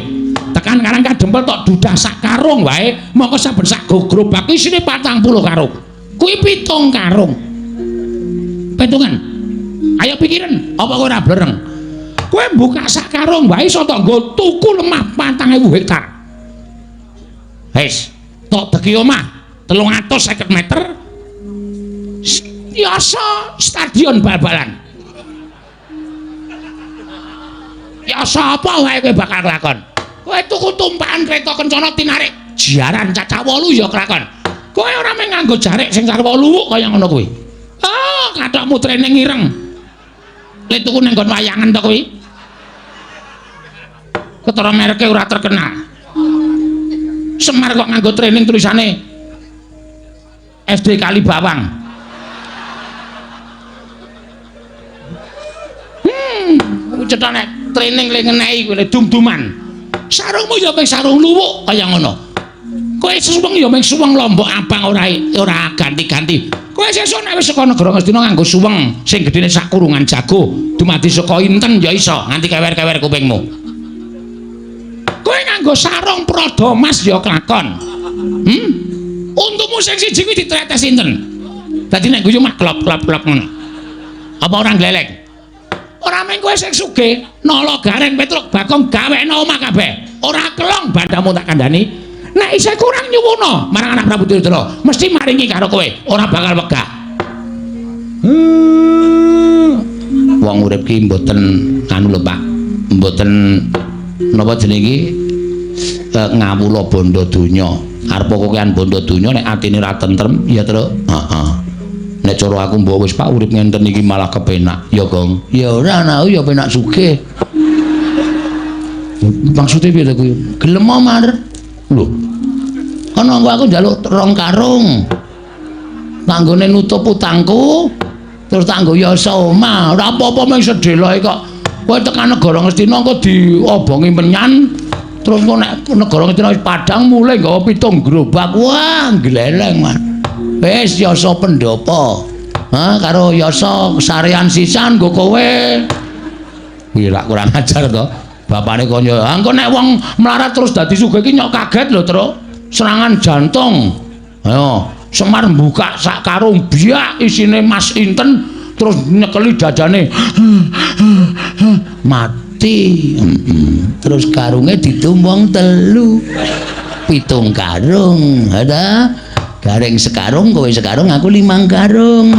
Tekan Karang Kadempel tok dudah sak karung wae, mongko saben sak gerobak isine 40 karung. Kuwi 7 karung. Petungan. Ayo pikiran, apa kowe ora blereng? Kowe buka sak karung wae iso tok nggo tuku lemah 4.000 hektar. Wis, tok deki omah 350 meter. Yasa stadion bal-balan. Yasa apa wae kowe bakal kelakon? Kowe tuku tumpakan kereta kencana tinarik jaran cacah 8 ya kelakon. Kowe ora mung nganggo jarik sing sarwa luwuk kaya ngono kuwi. Ah, kathokmu training ireng. Le tuku nang nggon wayangan to kuwi. Ketara mereke ora terkenal. Semar kok nganggo training tulisane SD Kalibawang. Kuwi cetha nek training le ngenehi kuwi dum-duman. Sarungmu ya mung sarung luwuk kaya ngono. Kowe suweng ya mung suweng lombok abang ora ora ganti-ganti. Kowe sesuk nek wis saka negara Ngastina nganggo suweng sing gedene sak kurungan jago, dumadi saka inten ya iso nganti kewer-kewer kupingmu. Kowe nganggo sarung prada mas ya kelakon. Untumu sing siji kuwi ditretes inten. Dadi nek guyu mak klop-klop-klop ngono. Apa ora gleleng? Ora mung kowe sing sugih, Nala Gareng Petruk Bagong gawekno omah kabeh. Ora kelong bandamu tak kandhani. Nek isih kurang nyuwuna marang anak Prabu Duryudana, mesti maringi karo kowe, ora bakal wegah. Wong urip ki mboten anu lho, Pak. Mboten napa jenenge iki ngawula bondo donya. Arep kokean bondo donya nek atine ora tentrem, ya, Truk. Heeh. Nek cara aku mbok wis Pak urip ngenten iki malah kepenak. Ya, Gong. Ya ora anakku ya penak sugih. Maksude piye to kuwi? Gelem Mar. Lho. Ana engko aku njaluk rong karung. Kanggone nutup utangku, terus tak nggo yasa omah. Ora apa-apa mung sedeloke kok. Kowe tekan negara Ngastina engko diobongi menyan, terus engko nek negara Ngastina wis padhang mulih nggawa 7 gerobak. Wah, gleleng, Mas. Wis yasa pendopo. Ha, karo yasa sarean sisan nggo kowe. Kuwi lak kurang ajar to. Bapane konyo, engko nek wong melarat terus dadi sugih iki nyok kaget lho, Truk. Serangan jantung. Ayo, Semar buka sak karung biak isine mas inten terus nyekeli dadane. Mati. Terus karunge ditumbang 3. 7 karung. Ada Gareng sekarung, kowe sekarung, aku 5 karung.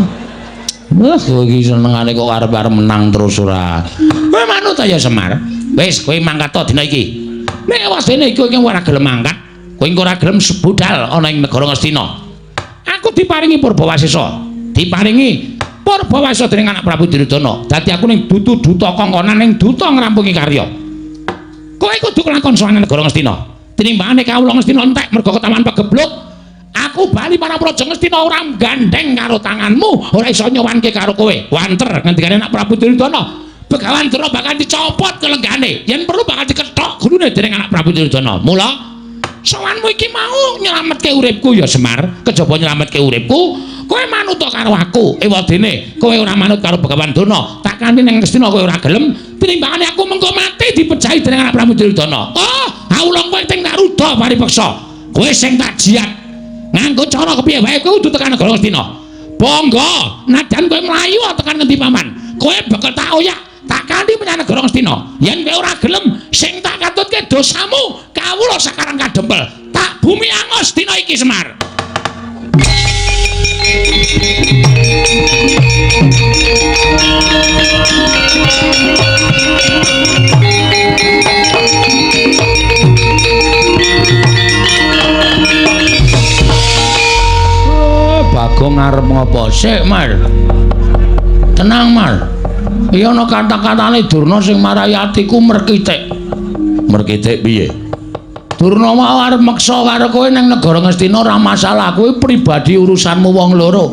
Wah, kowe iki senengane kok arep-arep menang terus ora. Kowe manut ya Semar. Wis, kowe mangkat to dina iki. Nek wasdene kowe iki ora gelem mangkat, kowe engko ora gelem budal ana ing negara Ngastina. Aku diparingi Purbawasesa. Diparingi Purbawasesa dening anak Prabu Duryudana. Dadi aku ning dudu duta kongkonan ning duta ngrampungi karya. Kowe kudu kelakon sowan negara Ngastina. Tinimbangane kawula Ngastina entek mergo ketaman pegebluk. Aku bali marang Praja Ngastina ora gandeng karo tanganmu, ora iso nyowanke karo kowe. Wanter ngendikane anak Prabu Duryudana. Begawan Durna bakal dicopot kelenggane. Yen perlu bakal dikethok gulune dening anak Prabu Duryudana. Mula sowanmu iki mau nyelametke uripku ya Semar, kejaba nyelametke uripku, kowe manut karo aku. Ewadene kowe ora manut karo Begawan Durna, tak kanthi ning Ngastina kowe ora gelem, tinimbangane aku mengko mati dipejahi dening anak Prabu Duryudana. Oh, awulung kowe sing tak ruda paripeksa. Kowe sing tak jiat. Nganggo cara kepiye wae kowe kudu tekan negara Ngastina. Bangga, nadyan kowe mlayu tekan ngendi paman. Kowe bakal tak oyak, tak kanthi menyang negara Ngastina. Yen kowe ora gelem, sing tak katutke dosamu, kawula sakarang kadempel. Tak bumi angus dina iki Semar. Bagong arep ngopo sik, Mar? Tenang, Mar. Iya ana kata-katane Durna sing marai atiku merkitik. Merkitik piye? Durna mau arep meksa karo kowe ning negara Ngastina ora masalah, kuwi pribadi urusanmu wong loro.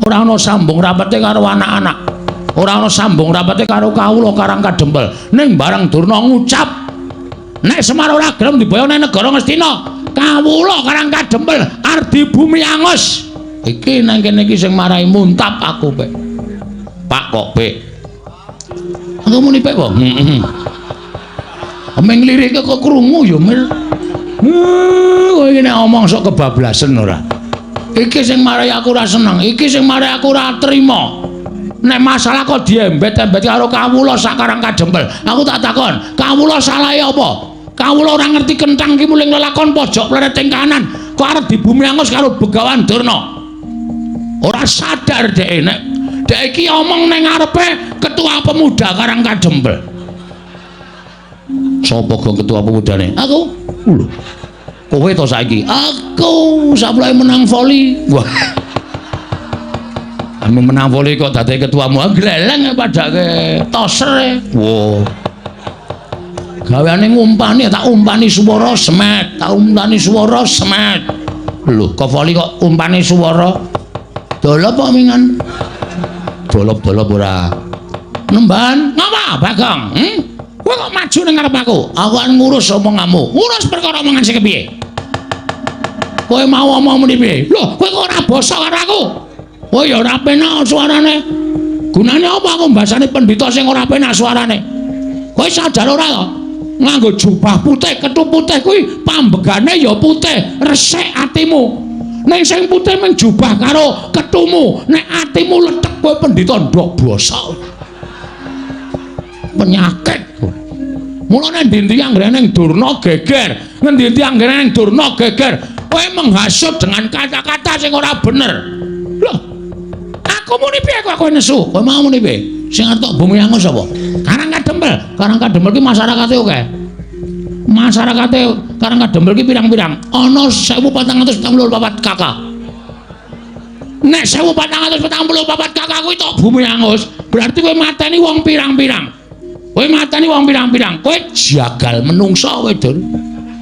Ora ana sambung rapete karo anak-anak. Ora ana sambung rapete karo kawula Karang Kadempel. Ning bareng Durna ngucap nek Semar ora gelem diboyong ning negara Ngastina, kawula Karang Kadempel arep dibumi angus. Iki nang kene iki sing marai muntap aku, Pek. Pak kok, Pek? Aku muni Pek kok. Heeh. Ameng lirike kok krungu ya, Mir. Kowe iki nek omong sok kebablasen ora. Iki sing marai aku ora seneng, iki sing marai aku ora trima. Nek masalah kok diembet-embet karo kawula sakarang kadempel. Aku tak takon, kawula salahe apa? Kawula ora ngerti kenthang ki muling lelakon pojok pleret ing kanan, kok arep dibumi angus karo Begawan Durna. Ora sadar dhek nek dhek iki omong ning ngarepe ketua pemuda Karang Kadempel. Sapa gong ketua pemudane? Aku. Lho. Kowe to saiki? Aku saplake menang voli. Wah. Ame menang voli kok dadi ketuamu. Gleleng padake toser. Wah. Gaweane ngumpani, tak umpani swara semet, tak umpani swara semet. Lho, kok voli kok umpani swara? Dolop kok mingan? Dolop-dolop ora. Nemban, ngapa Bagong? Kowe kok maju ning ngarep aku? Aku kan ngurus omonganmu. Ngurus perkara omongan sing kepiye? Kowe mau omong muni piye? Lho, kowe kok ora basa karo aku? Kowe ya ora penak suarane. Gunane apa aku mbasane pendhita sing ora penak suarane? Kowe sadar ora to? Nganggo jubah putih, kethu putih kuwi pambegane ya putih, resik atimu. Ning sing putih mung jubah karo kethumu, nek atimu lethek kowe pendhita ndok basa. Penyakit. Mulane endi-endi anggere ning Durna geger, ngendi-endi anggere ning Durna geger, kowe menghasut dengan kata-kata sing ora bener. Loh, aku muni piye kok kowe nesu? Kowe mau muni piye? Sing arep tok bumi angus sapa? Karang Kadempel. Karang Kadempel ki masyarakate akeh. Masyarakate Karang Kadempel ki pirang-pirang. Ana 1444 KK. Nek 1444 KK kuwi tok bumi angus, berarti kowe mateni wong pirang-pirang. Kowe mateni wong pirang-pirang, kowe jagal menungsa kowe, Dur.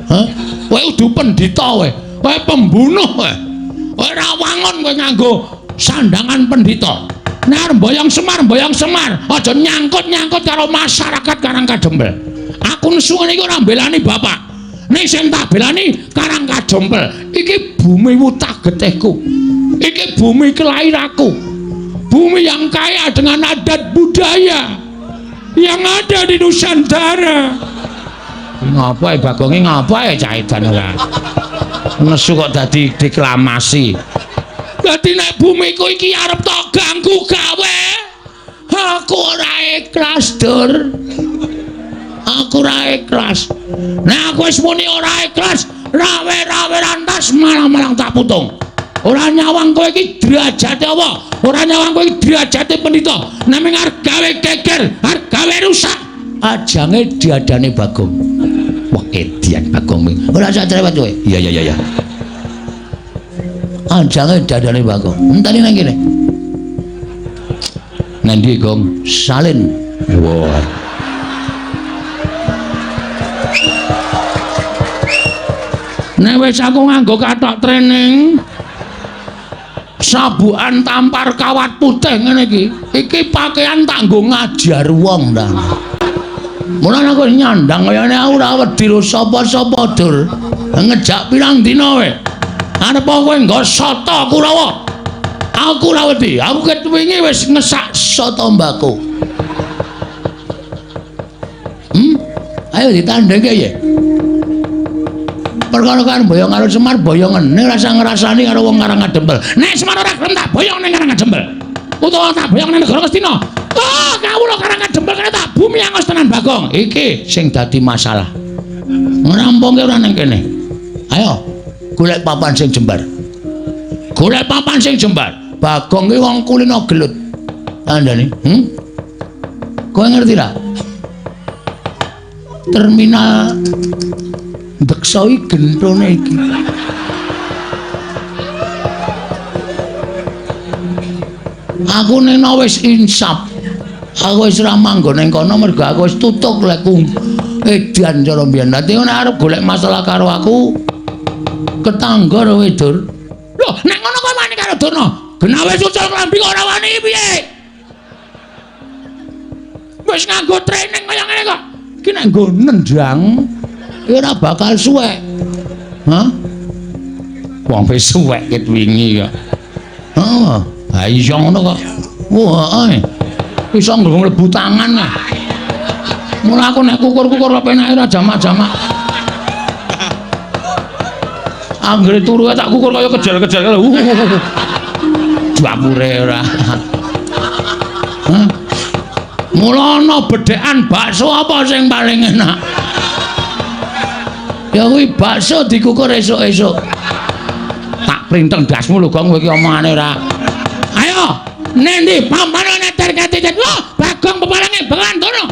Hah? Kowe udu pendhita kowe. Kowe pembunuh kowe. Ora wangun kowe nganggo sandangan pendhita. Nek arep mboyong Semar, aja nyangkut-nyangkut karo masyarakat Karang Kadempel. Aku nesu ngene iki ora mbelani bapak. Nek sing tak belani Karang Kadempel. Iki bumi wutah getihku. Iki bumi kelahiranku. Bumi yang kaya dengan adat budaya yang ada di Nusantara. Ngapa Bagonge ngapa ya cah edan ora? Nesu kok dadi deklamasi. Dadi nek bumiku iki arep tok ganggu gawe, aku ora ikhlas, Dur. Aku ora ikhlas. Nek aku wis muni ora ikhlas, rawe-rawe rantas malang-malang tak putung. Ora nyawang kowe iki derajate apa? Ora nyawang kowe iki derajate pendhita. Nek mung arep gawe geger, arep gawe rusak, ajange diadane Bagong. Wah, edian Bagong. Ora usah cerewet kowe. Iya iya iya. Ajange diadane Bagong. Enteni nang kene. Nang ndi, Gong? Salin. Wah. Nek wis aku nganggo kathok training, sabukan tampar kawat putih ngene iki. Iki pakaian tak nggo ngajar wong ta. Mulane aku nyandang kayane aku ora wedi ro sapa-sapa, Dur. Ngejak pirang dina kowe. Arep kowe nggo soto Kurawa. Aku ora wedi. Aku ket wingi wis ngesak soto mbako. Ayo ditandhengke ya. Perkara kan boyong karo Semar boyongene ora usah ngrasani karo wong Karang Kadempel. Nek Semar ora gelem tak boyong ning Karang Kadempel. Utawa tak boyong ning negara Ngastina. Oh, kawula Karang Kadempel kene tak bumi angus tenan Bagong. Iki sing dadi masalah. Ngrampungke ora ning kene. Ayo golek papan sing jembar. Golek papan sing jembar. Bagong ki wong kulino gelut. Kandhane, Kowe ngerti ra? Terminal Deksa iki gentone iki. Aku nena wis insaf. Aku wis ora manggon ning kono mergo aku wis tutuk lekku edan cara mbiyen. Dadi nek arep golek masalah karo aku ketangga kowe, Dur. Lho, nek ngono kowe wani karo Durna. Genawe ucul klambi kok ora wani piye? Wis nganggo training kaya ngene kok. Iki nek nggo nendang ora bakal suwek. Hah? Wong wis suwek ket wingi kok. Heeh. Ha iya ngono kok. Wah, heeh. Iso mlebu tangan. Mula aku nek kukur-kukur penake ora jamak-jamak. Anggere turu tak kukur kaya kejar-kejar. Dapure ora. Hah? Mula ana bedhekan bakso apa sing paling enak? Ya kuwi bakso dikukur esuk-esuk. Tak printeng ndasmu lho, Gong, kowe iki omongane ora. Ayo, nendi pampane neter ketitet. Loh, Bagong peparange Begawan Durna.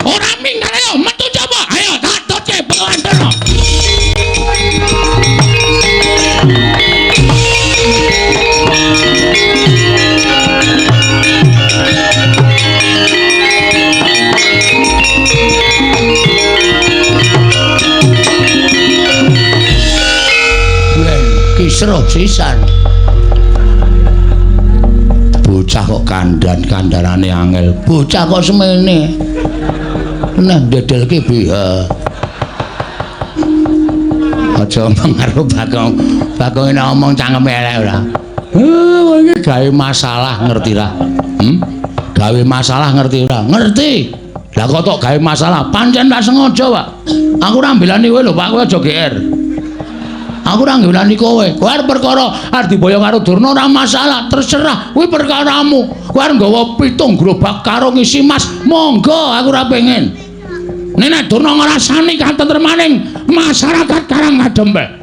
Ora minggat ayo metu coba. Ayo tak tutke Begawan Durna. Kisruh sisan. Bocah kok kandhan-kandhanane angel. Bocah kok semene. Nah ndedelke BH. Aja omong karo Bagong. Bagong nek omong cangkeme elek ora. Kowe iki gawe masalah ngerti ra? Gawe masalah ngerti ora? Ngerti. Lah kok tok gawe masalah? Pancen tak sengaja, Pak. Aku ora mbelani kowe lho, Pak. Kowe aja GR. Aku ora ngelani kowe. Kowe arep perkara arep diboyong karo Durna ora masalah, terserah. Kuwi perkaramu. Kowe arep nggawa 7 gerobak karo ngisi mas, monggo aku ora pengen. Nek Durna ngrasani katentremaning masyarakat Karang Kadempel.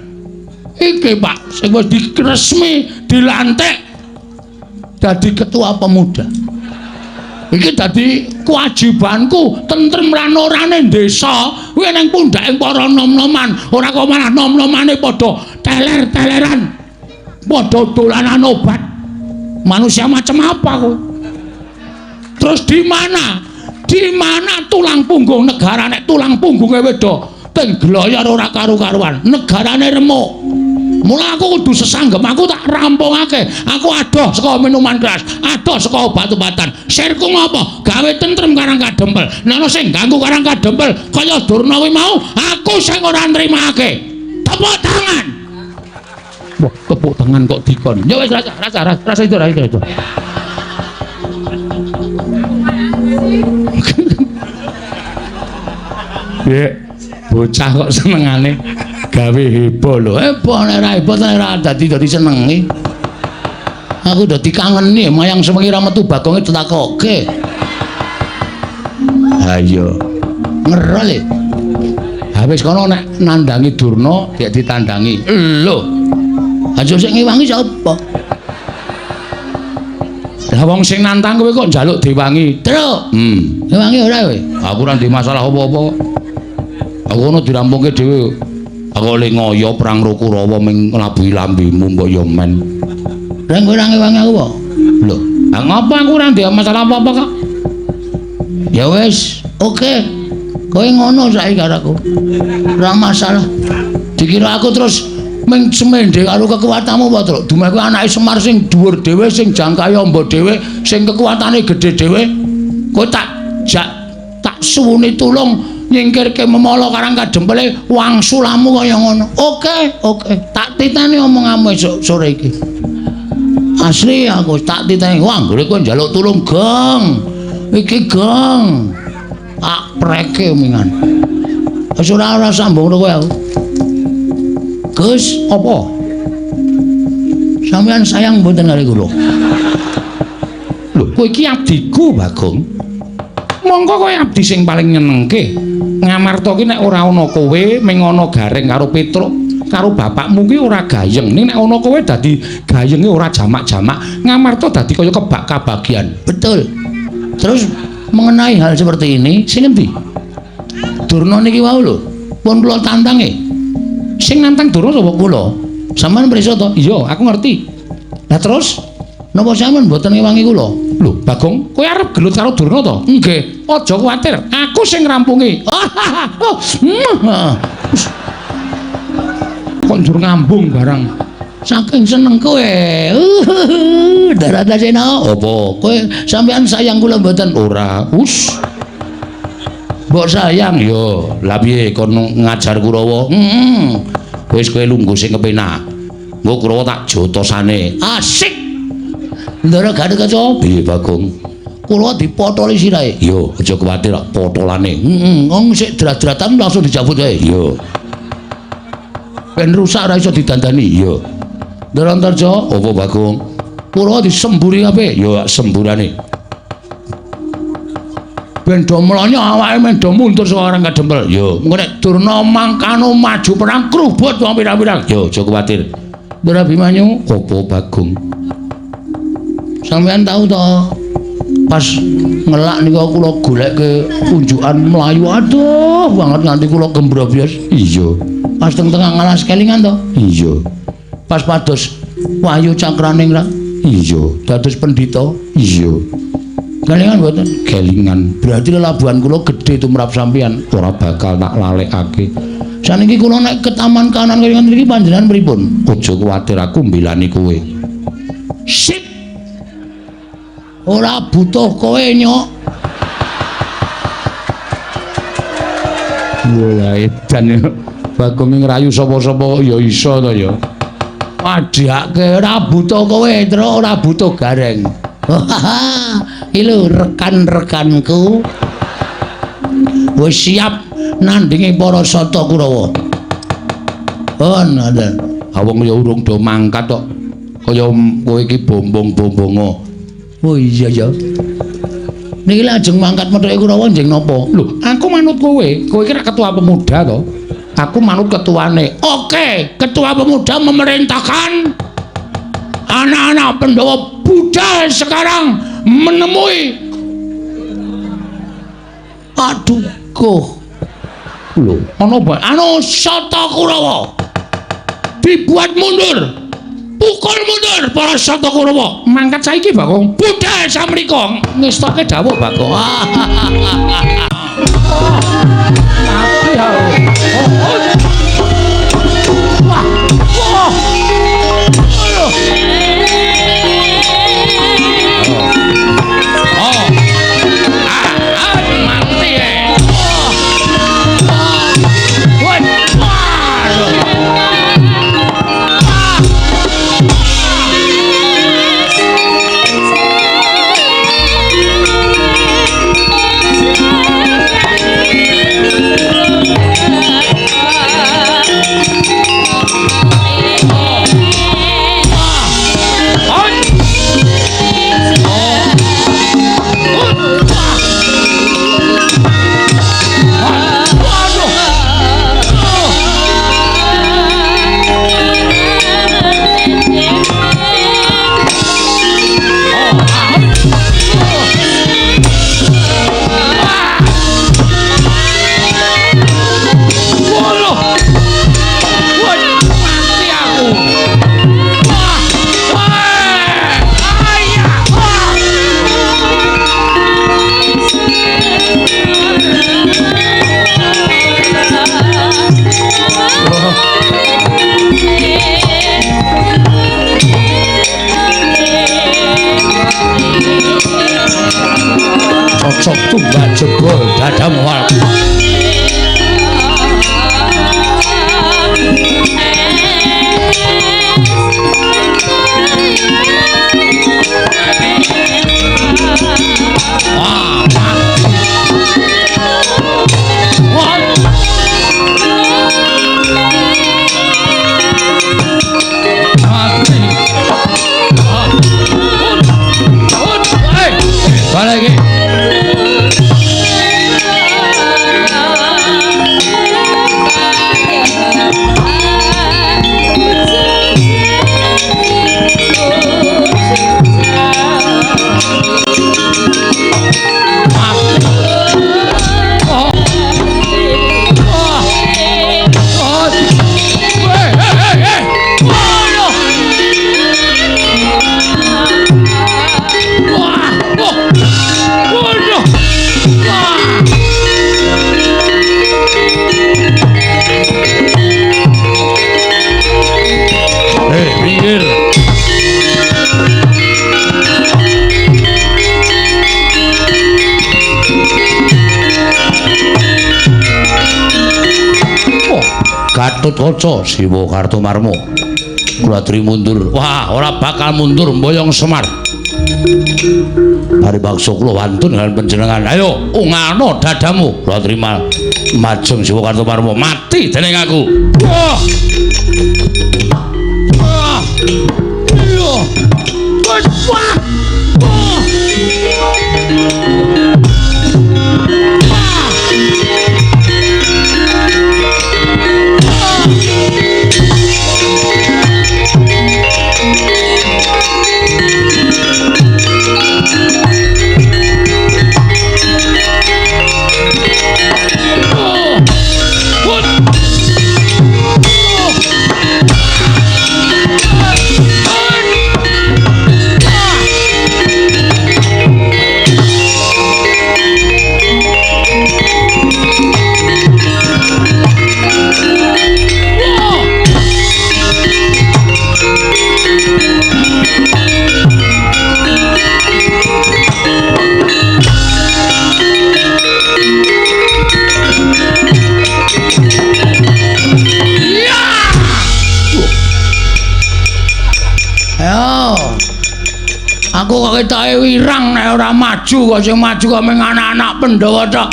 Iki, Pak, sing wis diresmi dilantik dadi ketua pemuda. Iki dadi kewajibanku tentrem lan orane desa kuwi ning pundhake para nom-noman, ora kok malah nom-nomane padha teler-teleran, padha dolanan obat. Manusia macam apa kowe? Terus di mana? Di mana tulang punggung negara nek tulang punggunge wedo teng gloyor ora karu-karuan, negarane remuk. Mula aku kudu sesanggem, aku tak rampungake. Aku adoh saka minuman keras, adoh saka obat-obatan. Sirku ngopo? Gawe tentrem Karang Kadempel. Nek ana sing ganggu Karang Kadempel kaya Durna kuwi mau, aku sing ora nrimake. Tepuk tangan. Wah, tepuk tangan kok dikon. Ya wis rasa rasa rasa itu rasa itu. Piye? Bocah kok senengane gawe heboh lho. Heboh nek ora heboh nek ora dadi senengi. Aku dadi kangeni mayang sewengi ra metu Bagonge ditakoke. Ha iya. Ngerol e. Ha wis kono nek nandangi Durna gek ditandangi. Lho. Aja sing ngewangi sapa? Lah wong sing nantang kowe kok njaluk diwangi. Truk. Ngewangi ora kowe? Aku ora ndek masalah apa-apa kok. Aku ono dirampungke dhewe. Aku le ngoyo perang karo Kurawa ming nglabuhi lambemu mbok yo men. Lah kowe ora ngewangi aku apa? Lho, lah ngopo aku ora ndek masalah apa-apa kok. Ya wis, oke. Kowe ngono saiki karo aku. Ora masalah. Dikira aku terus ming semende karo kekuatanmu apa, Truk? Dumeh kowe anake Semar sing dhuwur dhewe, sing jangkahe amba dhewe, sing kekuatane gedhe dhewe. Kowe tak jak tak suwuni tulung nyingkirke memala Karang Kadempele wangsulamu kaya ngono. Oke, oke. Tak titeni omonganmu esuk sore iki. Asli aku tak titeni. Wah, anggere kowe njaluk tulung, Gong. Iki Gong. Tak preke mingan. Wis ora sambung kowe aku. Gus, apa? Sampeyan sayang mboten kali kula? Lho, kowe iki abdiku, Bagong. Mongko kowe abdi sing paling nyenengke. Ngamarta ki nek ora ana kowe, ming ana Gareng karo Petruk, karo bapakmu ki ora gayeng. Ning nek ana kowe dadi gayenge ora jamak-jamak. Ngamarta dadi kaya kebak kabagian. Betul. Terus mengenai hal seperti ini, sing endi? Durna niki wau lho, pun kula tantange. Sing nantang Durna sapa kula? Sampeyan prisa to? Iya, aku ngerti. Lah terus napa sampeyan mboten ngewangi kula? Lho, Bagong, kowe arep gelut karo Durna to? Nggih. Aja kuwatir, aku sing ngrampungi. Kok njur ngambung barang. Saking seneng kowe. Daratasena. Apa? Kowe sampeyan sayang kula mboten? Ora. Us. Mbok sayang yo. Lah piye kon ngajar Kurawa? Heeh. Wis kowe lungguh sing kepenak. Engko Kurawa tak jotosane. Asik. Ndara Gatotkaca. Piye Bagong? Kurawa dipotoli sirahe. Yo, aja kuwatir kok potolane. Heeh, wong sik drat-dratan langsung dijabut wae. Yo. Ben rusak ora iso didandani. Yo. Ndara Antarja, apa Bagong? Kurawa disemburi kabeh. Yo semburane. Ben do mlonyo awake men do mundur saka Karang Kadempel. Yo, engko nek Durna mangkano maju perang krubut wong pirang-pirang. Yo, aja kuwatir. Ndara Abimanyu, apa Bagong? Sampeyan tahu to? Pas ngelak niku kula golekke unjukan mlayu aduh banget nganti kula gembrobyos. Iya. Pas teng tengah ngalas kelingan to? Iya. Pas pados Wahyu Cakraning ra? Iya. Dados pendhita? Iya. Kelingan mboten? Kelingan. Berarti lelabuhan kula gedhe tumrap sampeyan, ora bakal tak lalekake. Saniki kula nek ke taman kanan kelingan mriki panjenengan pripun? Aja kuwatir aku mbelani kowe. Sip. Ora butuh kowe, Nyok. Lah edan Bagong ngrayu sapa-sapa ya iso to ya. Wadhake ora butuh kowe, Truk, ora butuh Gareng. Iki lho rekan-rekanku. Wis siap nandingi para Sata Kurawa. Oh, ngoten. Ha wong ya urung do mangkat kok. Kaya kowe iki bombong-bombongo. Oh iya ya. Niki lajeng mangkat methuke Kurawa njeng napa? Lho, aku manut kowe. Kowe iki rak ketua pemuda to. Aku manut ketuane. Oke, ketua pemuda memerintahkan anak-anak Pandhawa budal sekarang menemui Paduka. Lho, ana apa? Anu Sata Kurawa. Dibuat mundur. Pukul mundur para Sata Kurawa. Mangkat saiki, Bagong. Budal samrika. Ngestoke dawuh, Bagong. Wah. Wah. Aduh. Oh. Ah, mati. Wah. Cocok tumbak jebol dadamu wal. Wah, wah. Balik iki. Minggir. Oh, Gatotkaca Siwa Kartomarma. Kula mundur. Wah, ora bakal mundur mboyong Semar. Paribaksa kula wantun dengan panjenengan. Ayo, ungano dadamu. Kula trima majeng Siwa Kartomarma mati dening aku. Wah. Iya. Wah. Wah. ae ora maju kok sing maju kok mung anak-anak Pandhawa tok.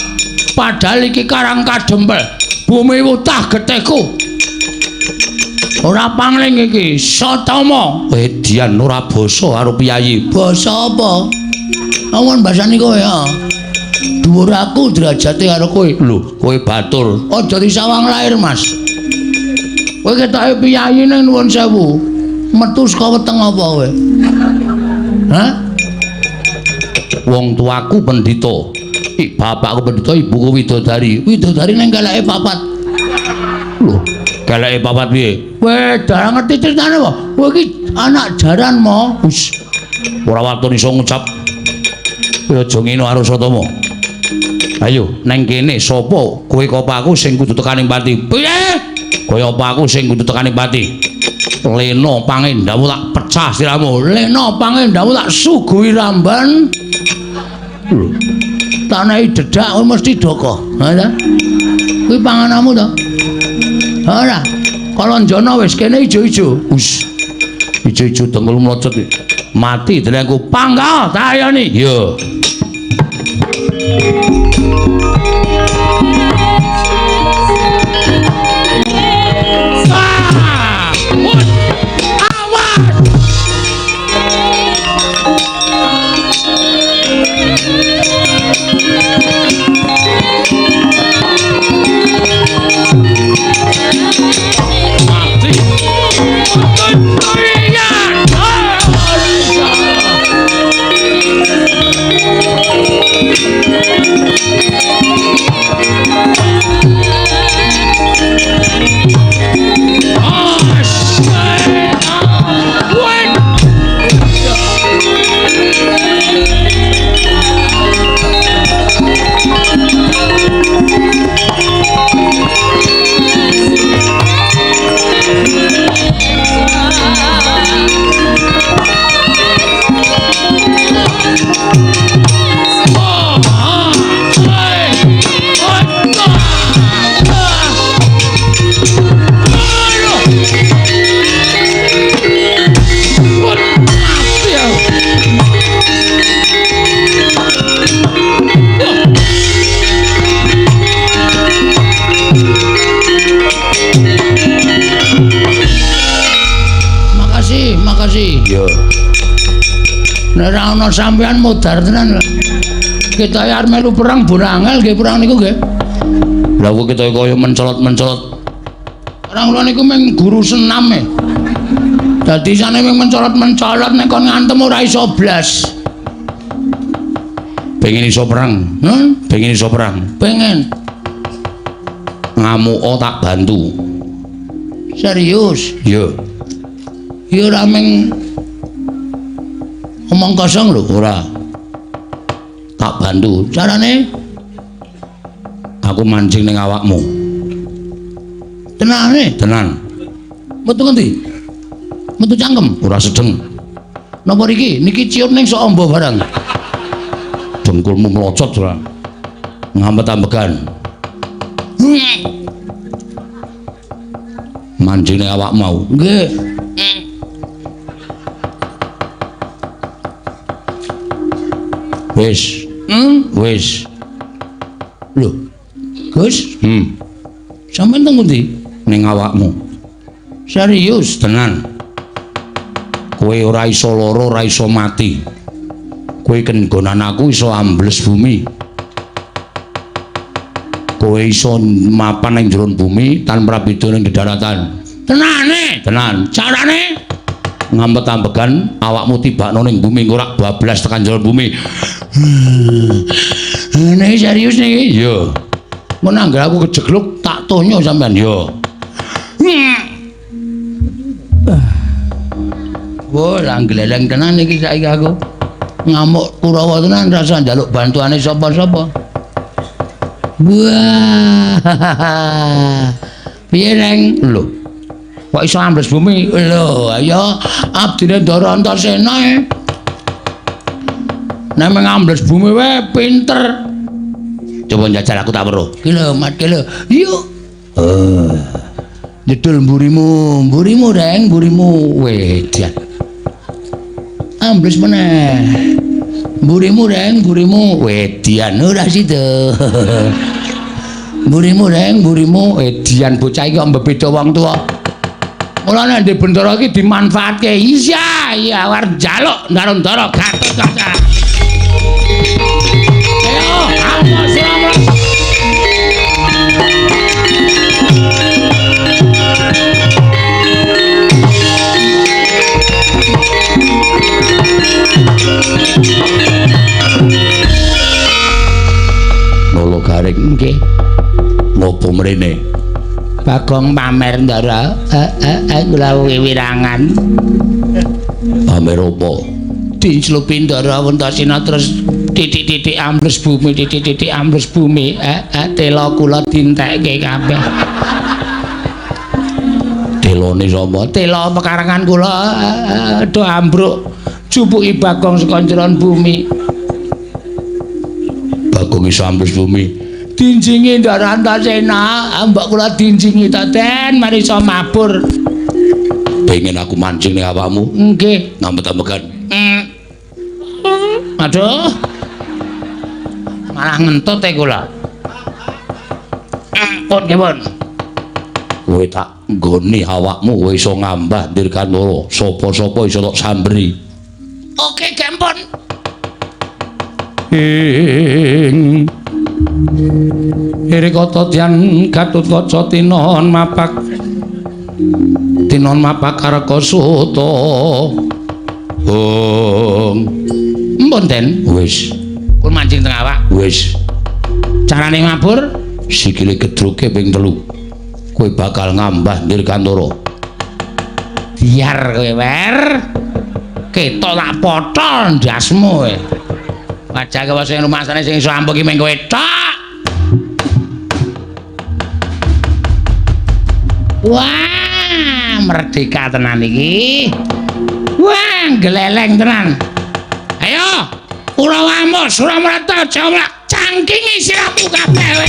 Padahal iki Karang Kadempel, bumi wutah getihku. Ora pangling iki, Satama. Edian ora basa karo piyayi. Basa apa? Awan basane kowe ya. Dhuwur aku derajate karo kowe. Lho, kowe batur. Aja disawang lair, Mas. Kowe ketoke piyayi ning nuwun sewu. Metu saka weteng apa kowe? Hah? Wong tuaku pendhita. Bapakku pendhita, ibuku widodari. Widodari ning keleke papat. Lho, keleke papat piye? Kowe ora ngerti critane apa? Kowe iki anak jaran mo. Wis. Ora waton iso ngucap. Kowe aja ngene karo Satama. Ayo neng kene sapa kowe kok aku sing kudu tekaning pati? Piye? Kaya apa aku sing kudu tekaning pati? Lena pangendamu tak pecah siramu. Lena pangendamu tak suguhi ramban. Lho. Tanahi dedak kowe mesti doko. Ha ta? Kuwi pangananmu to? Ora. Kalanjana wis kene ijo-ijo. Wis. Ijo-ijo dengkul mlocot. Mati delengku. Pangga tayoni. Iya. Nek ora ana sampean modar tenan. Kita arep melu perang borangel nggih perang niku nggih. Lah kok kita kaya mencolot-mencolot. Perang kula niku mung guru senam e. Dadi isane mung mencolot-mencolot nek kon ngantem ora iso blas. Pengen iso perang? Pengen iso perang? Pengen. Ngamuka tak bantu. Serius? Iya. Ya ora mung omong kosong lho, ora. Tak bantu. Carane aku mancing ning awakmu. Tenane? Tenan. Metu ngendi? Metu cangkem, ora sedeng. Napa riki? Niki ciut ning sok amba barang. Dengkulmu mlocot ora. Ngampet-ambegan. Mancing ning awakmu mau. Nggih. Wis. Wis. Lho. Gus? Sampeyan teng ngendi? Ning awakmu. Serius? Tenan. Kowe ora iso lara, ora iso mati. Kowe kenggonan aku iso ambles bumi. Kowe iso mapan ning jero bumi tanpa beda ning daratan. Tenane? Tenan. Carane? Ngampet-ambegan awakmu tibakno ning bumi ora bablas tekan jero bumi. Nek serius niki? Iya. Mun anggere aku kejegluk tak tonyo sampean. Iya. Wah, lah gleleng tenan iki saiki aku. Ngamuk Kurawa tenan rasa njaluk bantuane sapa-sapa. Wah. Piye, Neng? Lho. Kok iso ambles bumi? Lho, ayo abdine Ndara Antasena e. Nek ngambles bumi wae pinter. Coba njajal aku tak weruh. Ki lho, Mat, ki lho. Yuk. Jedul mburimu, mburimu Reng, mburimu. Wedian. Ambles meneh. Mburimu Reng, mburimu wedian ora sida. Mburimu Reng, mburimu edian bocah iki kok mbebeda wong tuwa. Mulane ndek Bentara iki dimanfaatke. Iya, iya arep njaluk Ndara-ndara Gatotkaca. Ayo, ayo sira. Nolo Garing nggih. Ngopo mrene? Bagong pamer Ndara. Kula wiwirangan. Pamer opo? Dinclupi Ndara Antasena terus titik-titik ambles bumi, titik-titik ambles bumi. Tela kula dintekke kabeh. Telone sapa? Tela pekarangan kula do ambruk. Jupuki Bagong saka njeron bumi. Bagong iso ambles bumi. Dinjingi Ndara Antasena, mbok kula dinjingi ta Den, mari iso mabur. Pengen aku mancing ning awakmu? Nggih. Ngambet-ambekan. Aduh. Malah ngentut e kula. Pun nggih, Pun. Kowe tak nggoni awakmu kowe iso ngambah Dirgantara. Sapa-sapa iso tok samberi. Oke, Gempon. Ing Irikata Dyan Gatotkaca tinon mapak kareka suta. Hong. Mpun, Den. Wis. Pun mancing teng awak. Wis. Carane mabur sikile gedruke ping 3. Kowe bakal ngambah Dirgantara. Biar kowe wer. Ketok tak potol ndasmu kowe. Wajah kowe sing rumasane sing iso ampuh ki mung kowe tok. Wah, merdeka tenan iki. Wah, gleleng tenan. Ayo, Kurawamu, Suramrata, Jawlak, cangkingi sirahmu kabeh kowe.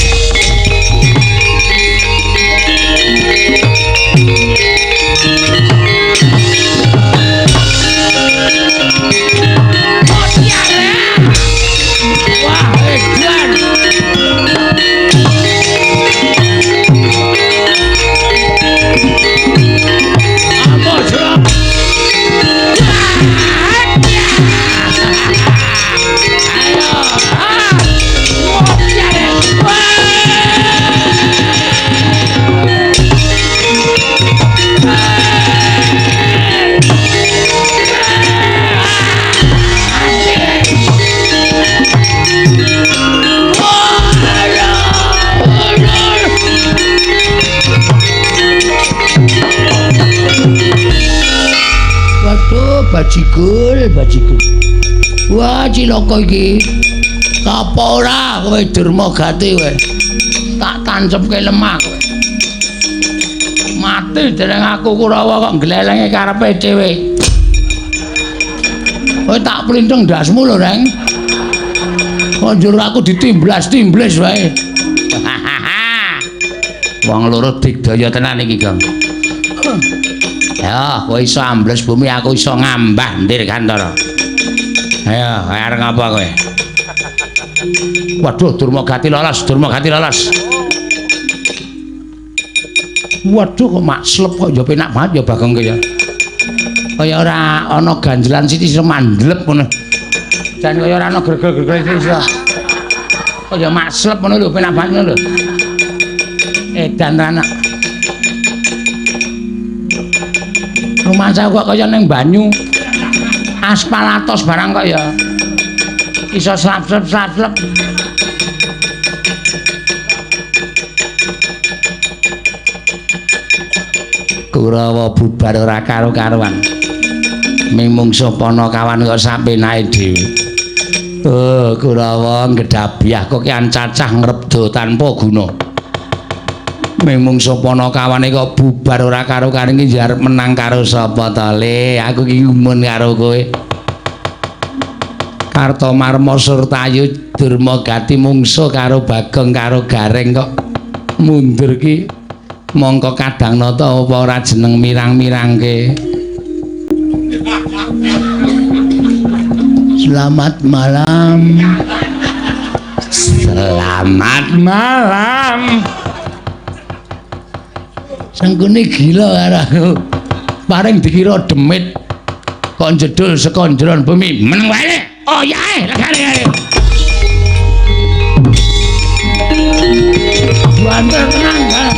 Wah, edan. Waduh, bajigul, bajigul. Wah, cilaka iki. Apa ora kowe Durmagati kowe? Tak tancepke lemah kowe. Mati dereng aku Kurawa kok glelenge karepe dhewe. Kowe tak plintheng ndasmu lho, Reng. Kok njur aku ditimblas-timblis wae. Wong loro digdaya tenan iki, Gong. Ya, kowe iso ambles bumi, aku iso ngambah Dirgantara. Ayo, arep ngapa kowe? Waduh, Durmagati lolos, Durmagati lolos. Waduh, kok makslep kok ya penak banget ya Bagong ki ya. Kaya ora ana ganjelan sithik iso mandlep ngono. Jan kaya ora ana gregel-gregel sithik iso. Kaya makslep ngono lho, penak banget ngono lho. Edan tenan. Rumangsa kok kaya ning banyu. Aspal atos barang kok ya. Iso slap-slap-slap. Kurawa bubar ora karo-karuan. Ming mungsuh Panakawan kok sapenake dhewe. Oh, Kurawa ngedhabyah kok kian cacah ngrebda tanpa guna. Ming mungsuh Panakawane kok bubar ora karo-karuan iki arep menang karo sapa to, Le? Aku iki gumun karo kowe. Kartomarma Surtayu Durmagati mungsuh karo Bagong karo Gareng kok mundur ki mongko kadang nata apa ora jeneng mirang-mirangke. Selamat malam. Selamat malam. Sengkuni gila karo aku. Paring dikira demit kok jedul saka njeron bumi. Meneng wae. Oh ya, lagane. Banter tenang kan.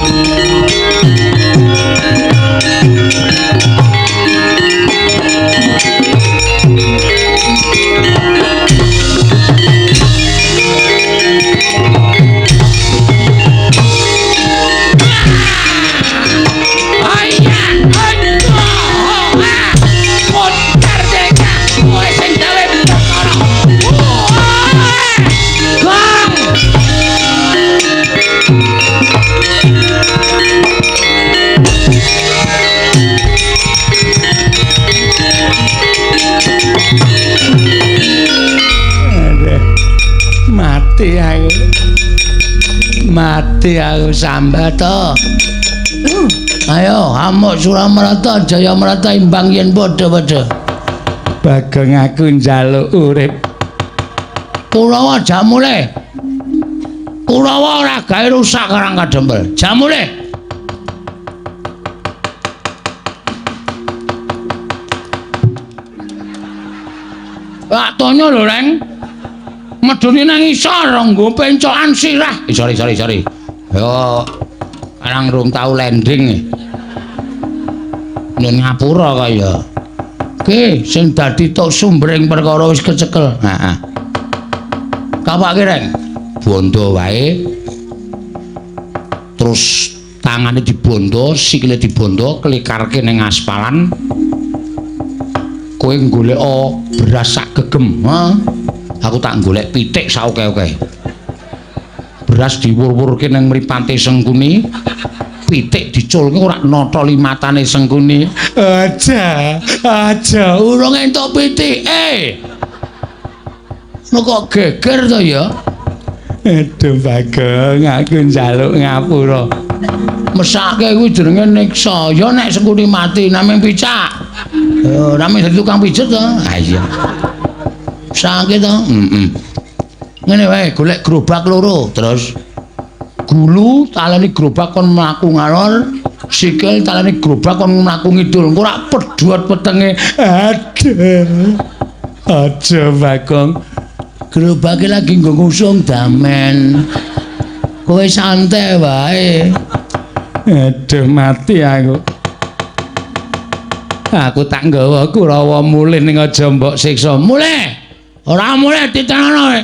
Mati aku. Mati aku sambat to. Ayo amuk Suramarta Jayamarta imbang yen padha-padha. Bagong aku njaluk urip. Kurawa jamule. Kurawa ora gawe rusak Karang Kadempel. Jamule. Lak tonyo lho, Reng. Medune nang isor nggo pencokan sirah. Sorry, sorry, sorry. Yo arang rung tau landing. Nyun ngapura kaya. Ki sing dadi tok sumbering perkara wis kecekel. Heeh. Kapake, Reng? Bondo wae. Terus tangane dibondo, sikile dibondo, klikarke ning aspalan. Kowe goleka beras sak gegem, ha? Aku tak golek pitik sak oke-oke. Beras diwur-wurke ning mripate Sengkuni, pitik diculke ora notoli matane Sengkuni. Aja, aja urung entuk pitike. Lho kok geger to ya? Aduh Bagong, aku njaluk ngapura. Mesake kuwi jenenge niksa. Ya nek Sengkuni mati namung picak. Namung dadi tukang pijet to. Ha iya. Sakit to? Heeh. Ngene wae, golek gerobak loro, terus gulu taleni gerobak kon mlaku ngalor, sikil taleni gerobak kon mlaku ngidul. Engko rak pedhot wetenge. Aduh. Aja Bagong. Gerobake lagi nggo ngusung damen. Kowe santai wae. Aduh mati aku. Aku tak nggawa Kurawa mulih ning aja mbok siksa. Mulih. Ora mulih titenono kowe.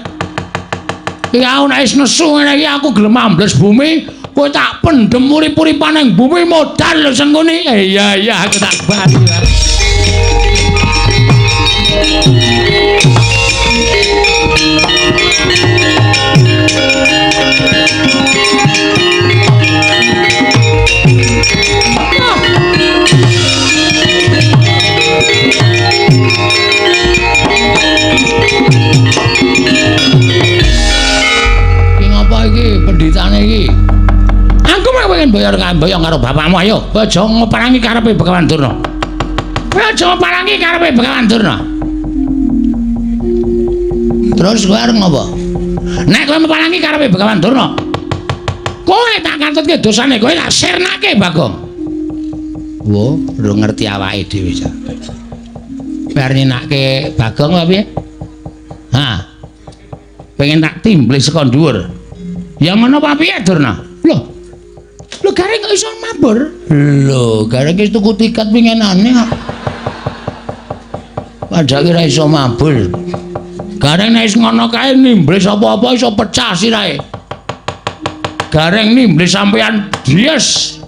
Iki aku nek wis nesu ngene iki aku gelem ambles bumi, kowe tak pendhem urip-uripan ning bumi modal lho Sengkuni. Iya iya aku tak bali. Iki ngapa iki pendhitane iki? Aku mah pengen bayar kamboyong karo bapakmu ayo. Aja ngoparangi karepe Begawan Durna. Kowe aja ngoparangi karepe Begawan Durna. Terus kowe arep ngopo? Nek kowe meparangi karepe Begawan Durna, kowe tak katutke dosane, kowe tak sirnake Bagong. Wo, ora ngerti awake dhewe ja. Kowe arep nyenake Bagong apa piye? Ha. Pengen tak timblis saka dhuwur. Ya ngono apa piye Durna? Lho. Lho gareng kok iso mabur? Lho, gareng wis tuku tiket winginane kok. Padahal ora iso mabur. Gareng nek wis ngono kae nimblis apa-apa iso pecah sirahe. Gareng nimblis sampean dies.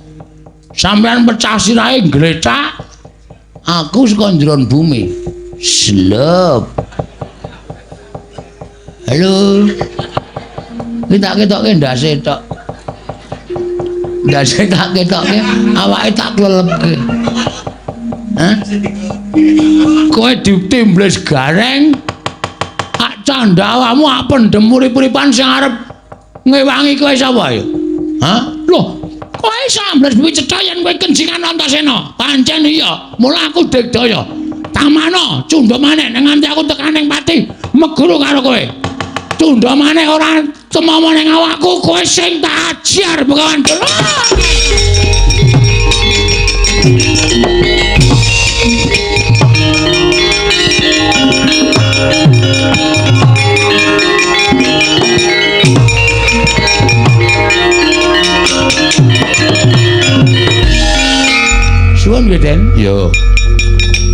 Sampean pecah sirahe glecak. Aku saka njeron bumi. Slep. Halo. Iki tak ketoke ndase tok. Ndase tak ketoke, awake tak klelepke. Hah? Kowe ditimblis gareng. Ak candha awakmu ak pendhem urip-uripan sing arep ngewangi kowe sapa ya? Hah? Loh, kowe sambles bumi cetha yen kowe kencingan Antasena. Pancen iya, mula aku digdaya. Tamano, cundha maneh nek nganti aku tekan ning pati, meguru karo kowe. Cundha maneh ora tumomo ning awakku, kowe sing tak ajar Begawan Durna. Suwun nggih, Den. Ya.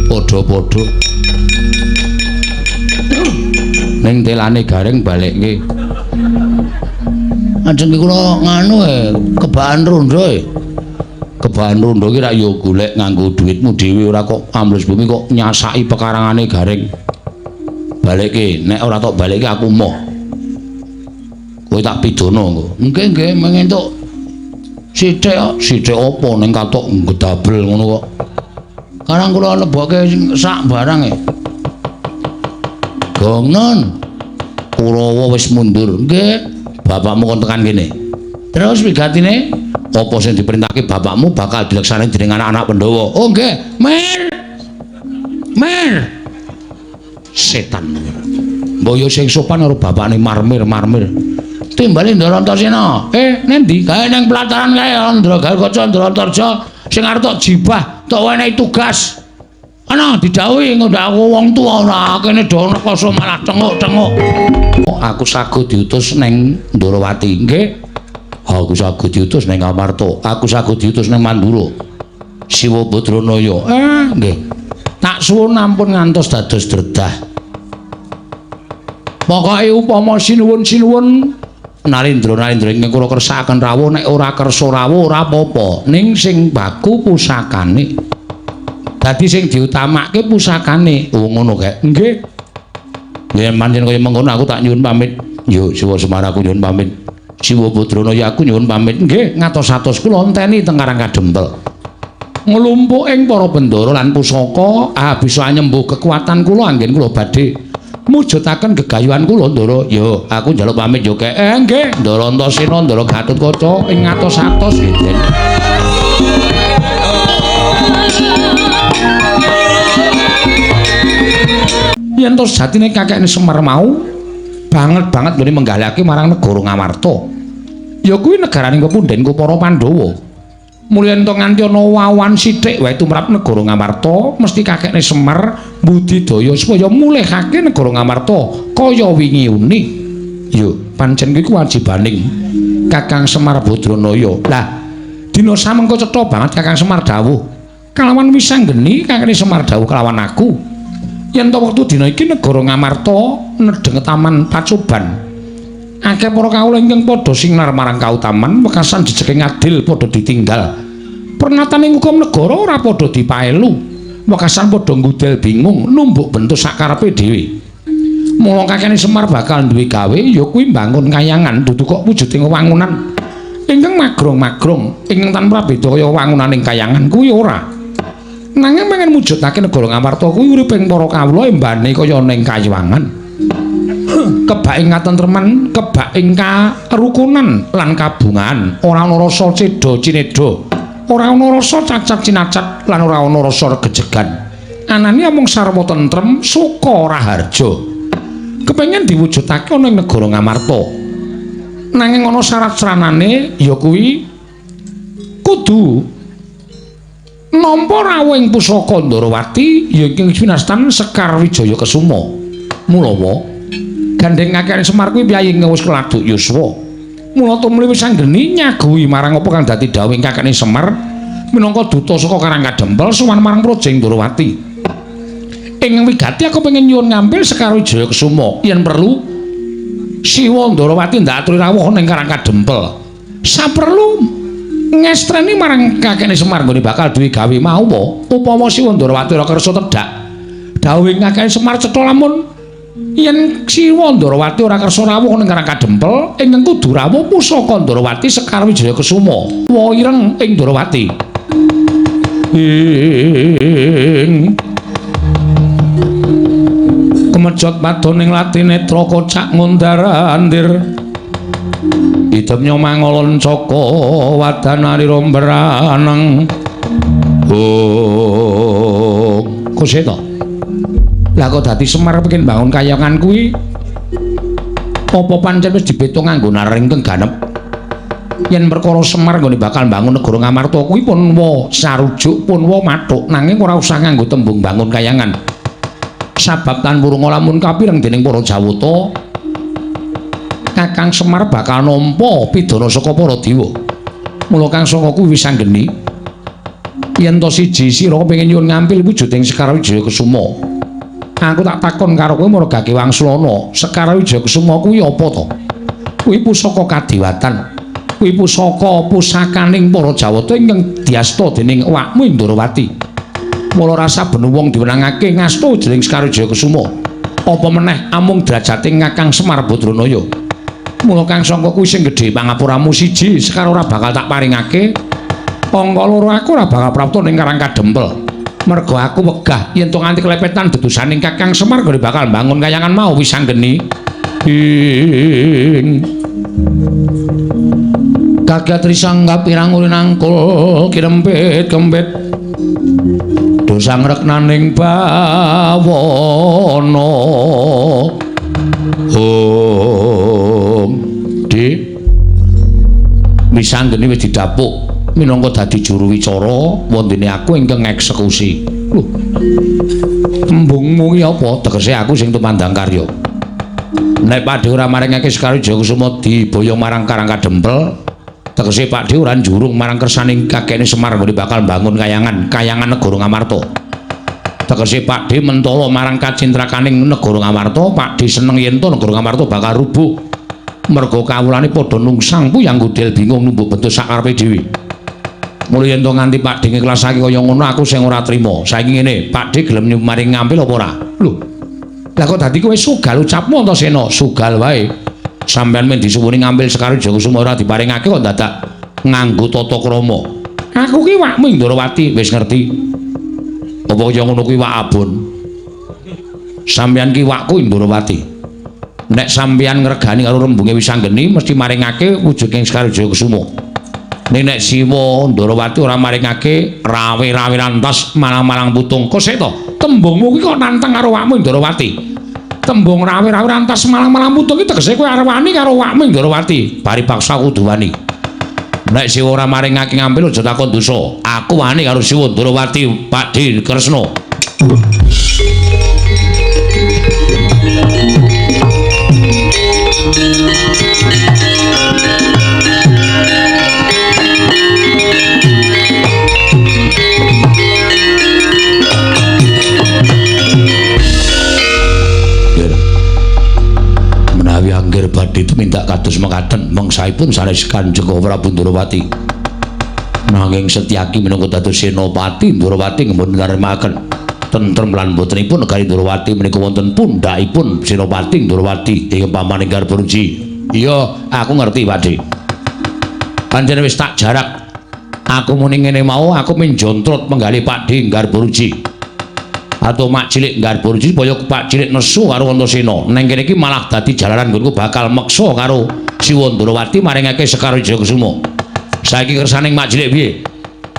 Padha-padha. Ning telane Gareng balekke. Ajeng kula nganu kebakan rondo e. Kebakan rondo ki rak ya golek nganggo dhuwitmu dhewe, ora kok ambles bumi kok nyasaki pekarangane Gareng. Balekke, nek ora tok balekke aku moh. Kowe tak pidana engko. Nggih, nggih, mengentuk sithik kok. Sithik apa ning katok ngedabel ngono kok. Karang kula lebokke sak barang e. Gongon. Kurawa wis mundur. Nggih, bapakmu kon tekan kene. Terus wigatine apa sing diperintahke bapakmu bakal dilaksanakake dening anak-anak Pandhawa. Oh nggih, Mir. Mir. Setan. Mbok yo sing sopan karo bapakne marmir-marmir. Timbali Ndara Antasena. Nendi? Kae ning pelataran kae Ndra Garukaca Ndra Antarja sing arep tok jibah, tok wenehi tugas. Ana didhawuhi ngono aku wong tuwa ora kene do rekoso malah tenguk-tenguk. Aku sago diutus ning Ndorowati. Nggih. Aku sago diutus ning Amarta. Aku sago diutus ning Mandura. Siwa Badranaya. Nggih. Tak suwun ampun ngantos dados dredah. Pokoke upama sinuwun-sinuwun Narendra-narendra ingkang kula kersakaken rawuh, nek ora kersa rawuh ora apa-apa, ning sing baku pusakane. Dadi sing diutamake pusakane. Oh ngono kae. Nggih. Yen pancen kaya mengkono aku tak nyuwun pamit. Yo Siwa Semar aku nyuwun pamit. Siwa Badranaya aku nyuwun pamit. Nggih, ngatos-atos kula enteni teng Karang Kadempel. Nglumpuk ing para bendara lan pusaka, bisa nyembuh kekuatan kula anggen kula badhe mujudaken gegayuhan kula Ndara. Yo, aku njaluk pamit yo kek. Nggih, Ndara Antasena, Ndara Gatotkaca ing ngatos-atos nggih, Den. Yen to sejatine kakekne Semar mau banget-banget nggone menggalake marang negara Ngamarta. Ya kuwi negarane pepundhenku para Pandhawa. Mulya yen to nganti ana wawan sithik wae tumrap negara Ngamarta, mesti kakekne Semar budidaya supaya mulihake negara Ngamarta kaya wingi uni. Yo, pancen kuwi kewajibaning Kakang Semar Badranaya. Lah, dina samengko cetha banget Kakang Semar dawuh. Kalawan wisanggeni kakekne Semar dawuh kelawan aku. Yen to wektu dina iki negara Ngamarta nedheng taman pacoban. Akeh para kawula ingkang padha sinar marang kautaman, wekasan jejeke ngadil padha ditinggal. Pernataning hukum negara ora padha dipaelu. Wekasan padha nggudel bingung numbuk bentuk sakarepe dhewe. Mula kakekne Semar bakal duwe gawe ya kuwi mbangun kayangan dudu kok wujuding wangunan ingkang magrong-magrong ingkang tanpa beda kaya wangunaning kayangan kuwi ora. Nanging pengen mujudake negara Ngamarta kuwi uriping para kawula embane kaya ning kayangan. Kebak ing katentreman, kebak ing karukunan lan kabungan, ora ana rasa cedha cinedha, ora ana rasa cacat cinacat lan ora ana rasa regejegan. Anane amung sarwa tentrem, suka raharja. Kepengin diwujudake ana ing negara Ngamarta. Nanging ana syarat sranane ya kuwi kudu nampa rawuh ing pusaka Ndarawati ya ing winastan Sekar Wijaya Kesuma. Mulawa gandeng kakekne Semar kuwi piyayi wis keladuk yuswa. Mula tumuli wis anggeni nyaguhi marang apa kang dadi dawuhing kakekne Semar minangka duta saka Karang Kadempel sowan marang Praja Ndarawati. Ing wigati aku pengen nyuwun ngampil Sekar Wijaya Kesuma yen perlu Siwa Ndarawati ndak aturi rawuh ning Karang Kadempel. Saperlu ngestreni marang kakekne Semar nggone bakal duwe gawe mau upama Siwa Ndarawati ora kersa tedhak. Dawuhing kakekne Semar cetha lamun yen Siwa Ndarawati ora kersa rawuh ning Karang Kadempel, ingkang kudu rawuh pusaka Ndarawati Sekar Wijaya Kesuma. Wa ireng ing Ndarawati. Ing kemejot padoning latinetra kocak ngundar-andir. Idemnya mangolon caka wadanarira mbraneng. Oh, kuseta. Lah kok dadi Semar pengin bangun kayangan kuwi apa pancen wis dibeto nganggo naring ingkang ganep? Yen perkara Semar nggone bakal bangun negara Ngamarta kuwi pun wa sarujuk pun wa mathuk, nanging ora usah nganggo tembung bangun kayangan. Sabab tan wurunga lamun kapireng dening para Jawata, Kakang Semar bakal nampa pidana saka para dewa. Mula Kang Sangka kuwi wis anggeni yen to siji sira pengin nyuwun ngampil wujuding Sekar Wijaya Kesuma. Aku tak takon karo kowe margake Wangsulana, Sekar Wijaya Kesuma kuwi apa to? Kuwi pusaka kadewatan. Kuwi pusaka pusakaning para Jawata ingkang diasta dening awakmu Ndrawati. Mula rasa ben wong diwenangake ngasta jeneng Sekar Wijaya Kesuma. Apa meneh amung derajate Kakang Semar Badranaya. Mula Kang Sangka kuwi sing gedhe pangapuramu siji, Sekar ora bakal tak paringake. Angka loro aku ora bakal prapta ning Karang Kadempel. Mergo aku wegah yen to nganti kelepetan dedusaning Kakang Semar gone bakal bangun kayangan mau wis anggeni. Ing Kaget risang kapirang nangkul kirempit kempit dosa ngreknaning bawana. Om Dik wis anggeni wis didapuk minangka dadi juru wicara wondene aku ingkang ngeksekusi. Lho, tembungmu ki apa? Tegese aku sing tumandang karya. Nek Pakdhe ora maringake Sekar Wijaya Kusuma diboyong marang Karang Kadempel, tegese Pakdhe ora njurung marang kersaning kakekne Semar nggone bakal mbangun kayangan, kayangan negara Ngamarta. Tegese Pakdhe mentala marang kacintrakaning negara Ngamarta, Pakdhe seneng yen to negara Ngamarta bakal rubuh. Mergo kawulane padha nungsang puyang gudel bingung numbuk bentuk sakarepe dhewe. Mula yen to nganti Pakdhe ngiklasake kaya ngono aku sing ora trima. Saiki ngene, Pakdhe gelem maring ngampil apa ora? Lho. Lah kok dadi kowe sugal ucapmu Antasena? Sugal wae. Sampeyan men disuwuni ngampil Sekar Wijaya Kusuma ora diparingake kok dadak nganggo tata krama. Aku ki wakmu Ndrawati wis ngerti. Apa kaya ngono kuwi wak abon? Sampeyan ki wakku Ndrawati. Nek sampeyan ngregani karo rembunge wis anggeni mesti maringake wujuding Sekar Wijaya Kusuma. Ning nek Siwa Ndrawati ora maringake rawe-rawe lantas malang-malang putung. Kok sik to? Tembungmu kuwi kok nantang karo awakmu Ndrawati. Tembung rawe-rawe lantas malang-malang putung iki tegese kowe arep wani karo awakmu Ndrawati. Bari paksa kudu wani. Nek Siwa ora maringake ngampil aja takon dosa. Aku wani karo Siwa Ndrawati, Pakdhe Kresna. Menawi angger badhe tumindak kados mekaten mangsaipun sanes Kanjeng Prabu Ndrawati. Nanging Setyaki minangka dados senopati Ndrawati ngemboten narimaken tentrem lan botenipun negari Ndrawati menika wonten pundhakipun Senopati Ndrawati ing pamaning Garbaruji. Iya, aku ngerti Pakdhe. Pancen wis tak jarak. Aku muni ngene mau aku minjontrot menggali Pakdhe Garbaruji. Atau mak cilik Garbaruji supaya Pak cilik nesu karo Antasena. Neng kene iki malah dadi jalaran nggonku bakal meksa karo Siwa Ndrawati maringake Sekar Wijaya Kusuma. Saiki kersaning mak cilik piye?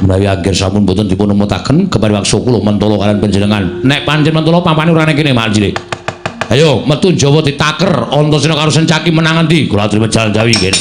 Menawi angger sampun boten dipun emutaken kepariwaksa kula mentala kalian panjenengan. Nek pancen mentala pampane ora ning kene mak cilik. Ayo metu Jawa ditaker Antasena karo Sencaki menang endi? Kula aturi jalan Jawi nggih.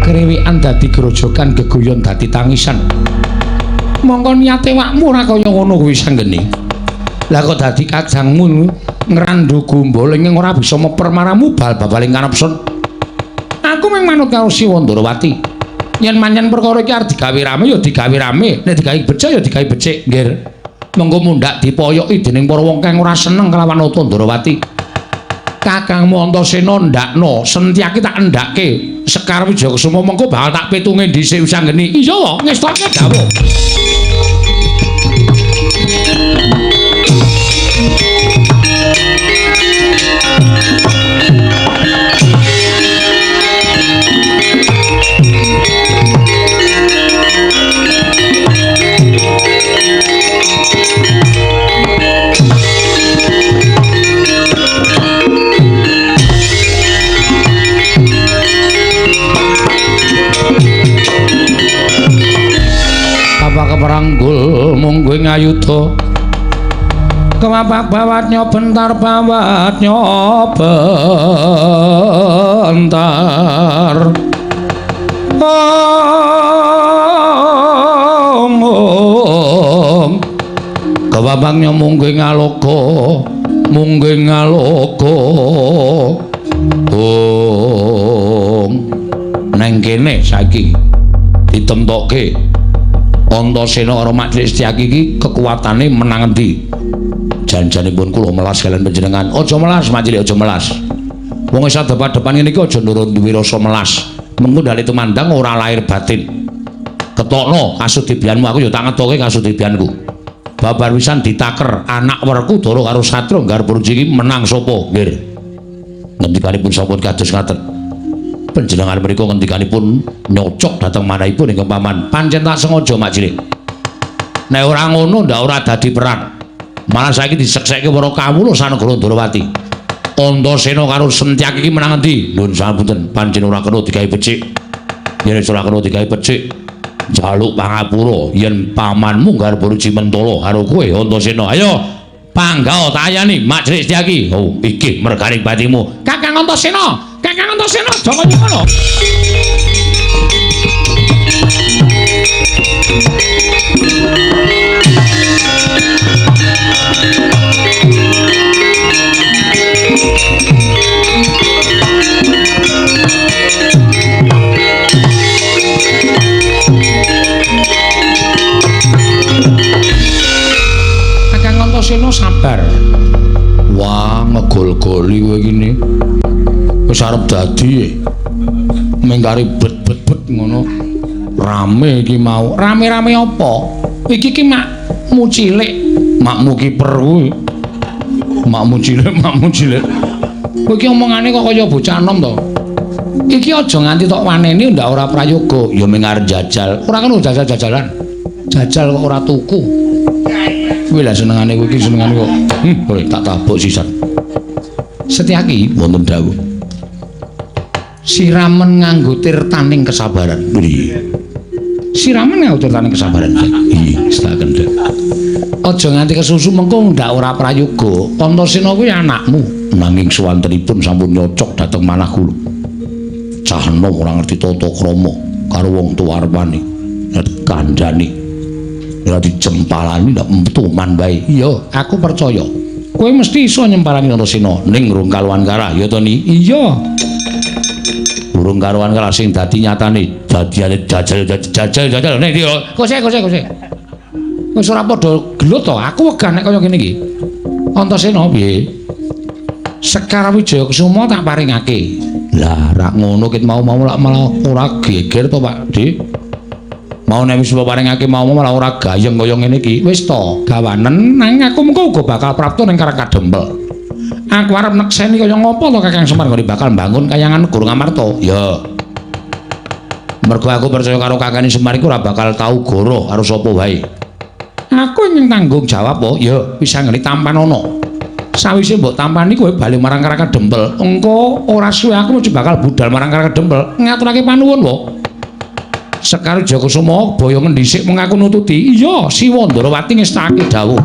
Krewikan dadi grojogan, geguyon dadi tangisan. Mongko niate wakmu ora kaya ngono kuwi sanggeni. Lah kok dadi kajangmu ngrandhu gombol ing ora bisa meper maramu bal babaling kanepson. Aku mung manut karo Siwa Ndrawati. Yen manyen perkara iki arep digawe rame ya digawe rame, nek digawe becik ya digawe becik, nggih. Mengko mundhak dipoyoki dening para wong kang ora seneng kelawan Nata Ndrawati. Kakangmu Antasena ndakno, Setyaki tak endhake Sekar Wijaya Kusuma mengko bakal tak pitunge dhisik wis anggeni. Iya wae, ngestoke dawuh. ayuda. Kemapak bawatnya bentar bawatnya bentar. Ong ong. Kewabangnya mungkin ngaloka, mungkin ngaloka. Ong. Neng kene saiki ditemtokke Antasena karo Mak Cilik Setyaki iki kekuatane menang endi? Janjanipun kula melas kalian panjenengan. Aja melas Mak Cilik, aja melas. Wong wis adep-adepan ngene iki aja nurun duwe rasa melas. Mengko ndale tumandang ora lahir batin. Ketokno kasudibyanmu, aku ya tak ngetoke kasudibyanku. Babar wisan ditaker anak Werkudara karo Satria Garbarji iki menang sapa? Nggih. Ngendikanipun sampun kados ngaten. Panjenengan mriku ngendikanipun nyocok dhateng manahipun ingkang paman. Pancen tak sengaja Mak Cilik. Nek ora ngono ndak ora dadi perang. Malah saiki diseksekke para kawula sanegara Ndrawati. Antasena karo Setyaki iki menang endi? Nuwun sapunten, pancen ora kena digawe becik. Yen ora kena digawe becik, njaluk pangapura yen pamanmu Garbarji mentala karo kowe Antasena. Ayo panggah tayani Mak Cilik Setyaki. Oh, iki merganing batimu. Kakang Antasena, Kakang Antasena, aja kaya ngono. Kakang Antasena sabar. Wah, ngegol-goli kowe iki ne. Wis arep dadi. Mengkari bet-bet-bet ngono. Rame iki mau. Rame-rame apa? Iki ki makmu cilik. Makmu kiper kuwi. Makmu cilik, makmu cilik. Kowe iki omongane kok kaya bocah enom to. Iki aja nganti tok waneni ndak ora prayoga. Ya mung arep jajal. Ora kena jajal-jajalan. Jajal kok ora tuku. Kuwi lah senengane kowe iki senengane kok. Kowe tak tabuk sisan. Setyaki wonten dawuh. Siramen nganggo tirtaning kesabaran. Iya. Siramen nganggo tirtaning kesabaran. Iya, setaken. Aja nganti kesusu mengko ndak ora prayoga. Antasena kuwi anakmu. Nanging suwantenipun sampun nyocok dhateng manah kula. Cah enom ora ngerti tata krama karo wong tuwa arepane. Kandhane. Ora dijempalani ndak metu man wae. Iya, aku percaya. Kowe mesti iso nyempalani Antasena ning rung karuan karah ya to ni? Iya. Urung karuan kalah sing dadi nyatane dadiane jajal jajal jajal ning ndi kose kose kose. Wis ora padha gelut to, aku wegah nek kaya ngene iki. Antasena piye? Sekar Wijaya Kusuma tak paringake. Lah rak ngono ket mau-mau lak malah ora geger to Pak Dik. Mau nek wis paringake mau malah ora gayeng kaya ngene iki. Wis to, gawanen nanging aku mengko uga bakal prapta ning Karang Kadempel. Aku arep nekseni kaya ngopo to Kakang Semar nggone bakal mbangun kayangan Negara Ngamarta. Ya. Mergo aku percaya karo Kakang Semar iku ora bakal tau goroh karo sapa wae. Aku ingin tanggung jawab po. Ya, wis anggene tampanono. Sawise mbok tampani kowe bali marang Karang Kadempel. Engko ora suwe aku mesti bakal budal marang Karang Kadempel ngaturake panuwun po. Sekar Wijaya Kusuma boyongen dhisik mung aku nututi. Iya, Siwa Ndrawati ngestake dawuh.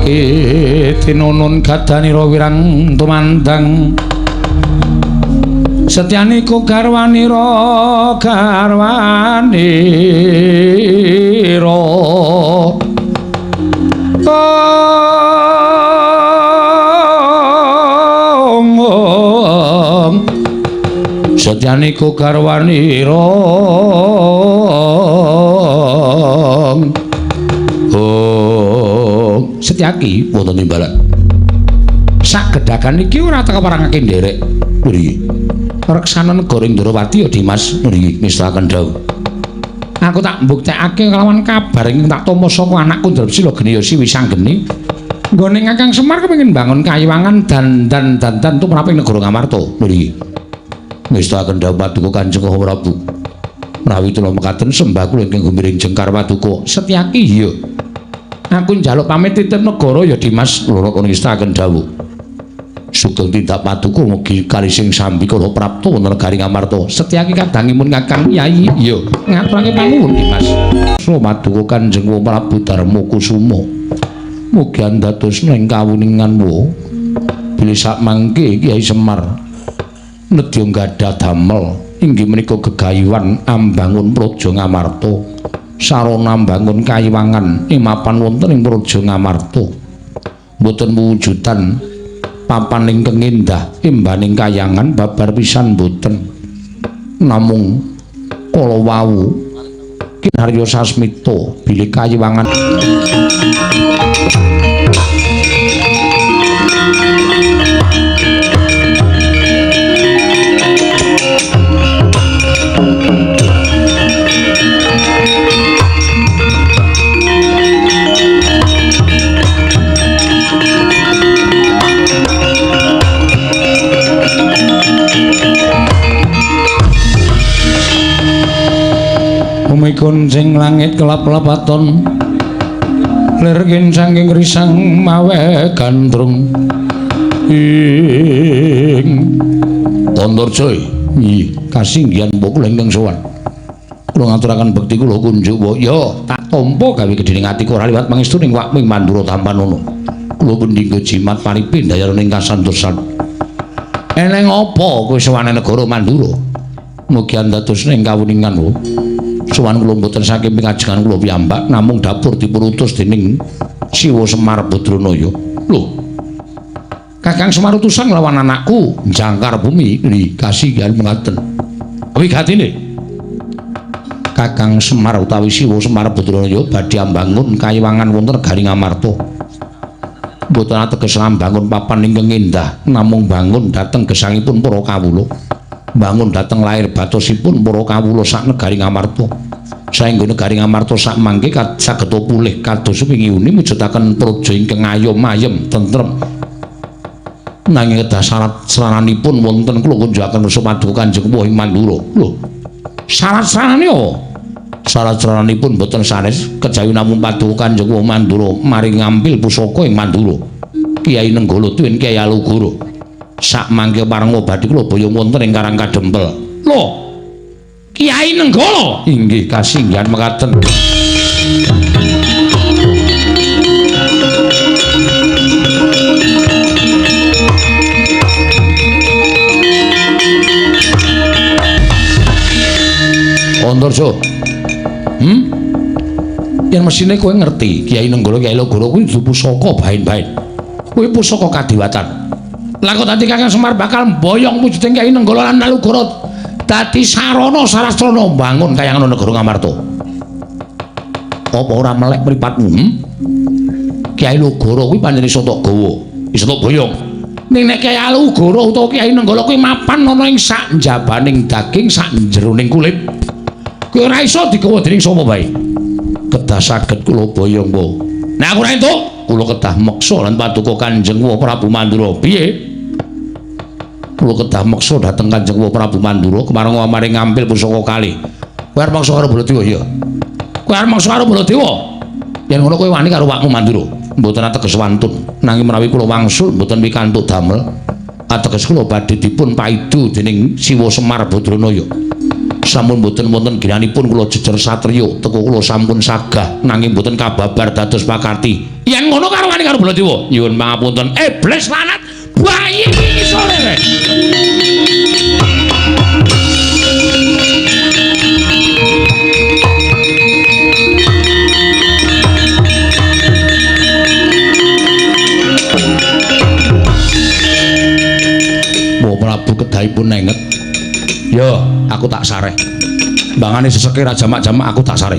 Setyaki tinunun gadanira wirang tumandang Setyaniku garwanira garwanira Setyaniku garwanira Setyaki wonten timbalan. Sak gedhagan iki ora teka parangake nderek. Nggih. Reksana negara Ndrawati ya Dimas nggih nistakaken dawuh. Aku tak mbuktekake kelawan kabar ingkang tak tampa saka anakku Drepsila Gneyasi Wisanggeni. Nggone Kakang Semar kepengin mbangun kayiwangan dandan tumrap ing negara Ngamarta. Nggih. Nistakaken dawuh paduka Kanjeng Prabu. Menawi kula mekaten sembah kula ingkang gumiring jengkar paduka. Setyaki iya. Aku njaluk pamit titip negara ya Dimas loro nistakaken dawuh. Sugeng tindak paduka mugi kalising sambikala prapta wonten negari Ngamarta. Setyaki kadangimun Kakang Yayi iya ngaturake panuwun Dimas. Paduka Kanjeng Prabu Darma Kusuma. Mugi andados ing kawuningan wa bilih sakmangke Kyai Semar nedya gadah damel inggih menika gegayuhan ambangun Praja Ngamarta. Sarana mbangun kayiwangan ing mapan wonten ing Praja Ngamarta. Mboten wujudan papan ingkang endah imbaning kayangan babar pisan mboten. Namung kala wau Kinarya Sasmita bilih kayiwangan Kuncing langit kelap-lapaton lir kincang risang mawe gandrung ing Antarja nggih kasinggihan mbok kula ingkang sowan kula ngaturaken bekti kula kunjuk wa ya tak tampa gawe gedhening atiku ora liwat pangestu ning wakming Mandura Tampanono kula pendingga jimat paripe ndayarane ing kasantosan eneng apa kowe sowane negara Mandura mugi andados ing kawuningan wa sowan kula mboten saking pingajengan kula piyambak namung dapur dipun utus dening Siwa Semar Badranaya. Lho. Kakang Semar utusan nglawan anakku Jangkar Bumi nggih kasihan mengaten. Wigatine Kakang Semar utawi Siwa Semar Badranaya badhe ambangun kayiwangan wonten negari Ngamarta. Mboten ateges ambangun papan ingkang endah namung bangun dhateng gesangipun para kawula. Bangun dhateng lair batosipun para kawula sak negari Ngamarta. Saengga negari Ngamarta sak mangke saged pulih kados wingi uni mujudaken praja ingkang ayom ayem tentrem. Nanging kedah syarat saranipun wonten kula kunjukaken kersa paduka Kanjeng Puh ing Mandura. Lho, syarat saranane apa? Syarat saranipun boten sanes kejawi namung paduka Kanjeng Puh Mandura mari ngambil pusaka ing Mandura. Kyai Nenggala tuwin Kyai Alugoro. Sak mangke parenga badhe kula boyong wonten ing Karang Kadempel. Lho, Kyai Nenggala inggih kasinggihan mekaten. Antarja. Yen mesine kowe ngerti Kyai Nenggala Kyai Alugoro kuwi dudu pusaka baen-baen. Kuwi pusaka kadiwatan. Lah kok dadi Kakang Semar bakal mboyong wujuding Kyai Nenggala lan Alugoro dadi sarana sarastrana mbangun kayangan negara Ngamarta. Apa ora melek mripatmu? Kyai Alugoro kuwi pancen iso tok gawa, iso tok boyong. Ning nek Kyai Alugoro utawa Kyai Nenggala kuwi mapan ana ing sak njabaning daging, sak jeroning kulit. Kuwi ora iso digawa dening sapa wae. Kedah saged kula boyong wae. Nek aku ora entuk, kula kedah meksa lan paduka Kanjeng Prabu Mandura. Piye? Kula kedah meksa dhateng Kanjeng Prabu Mandura kemarang amare ngambil pusaka kalih. Kowe arep meksa karo Baladewa ya? Kowe arep meksa karo Baladewa? Yen ngono kowe wani karo wakmu Mandura. Mboten ateges wantun. Nanging menawi kula wangsul mboten pikantuk damel. Ateges kula badhe dipun paidu dening Siwa Semar Badranaya. Sampun mboten wonten ginanipun kula jejer satriya, teko kula sampun sagah nanging mboten kababar dados pakarti. Yen ngono karo wani karo Baladewa. Nyuwun pangapunten. Iblis lanat bayi iki sore. Prabu kedahipun nenget. Yo, aku tak sareh. Mbangane seseke ra jamak-jamak aku tak sareh.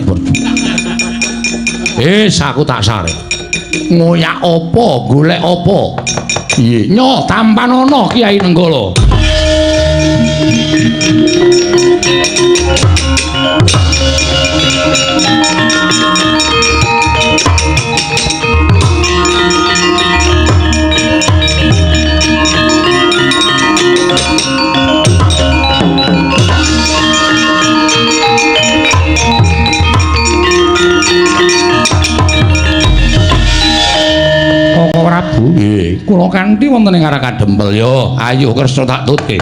Wis, aku tak sareh. Ngoyak apa, golek apa? Piye? Nyo tampanono Kyai Nenggala. Koko Prabu, nggih, kula kanthi wonten ing arah Kadempel yo. Ayo Kresna tak tutke.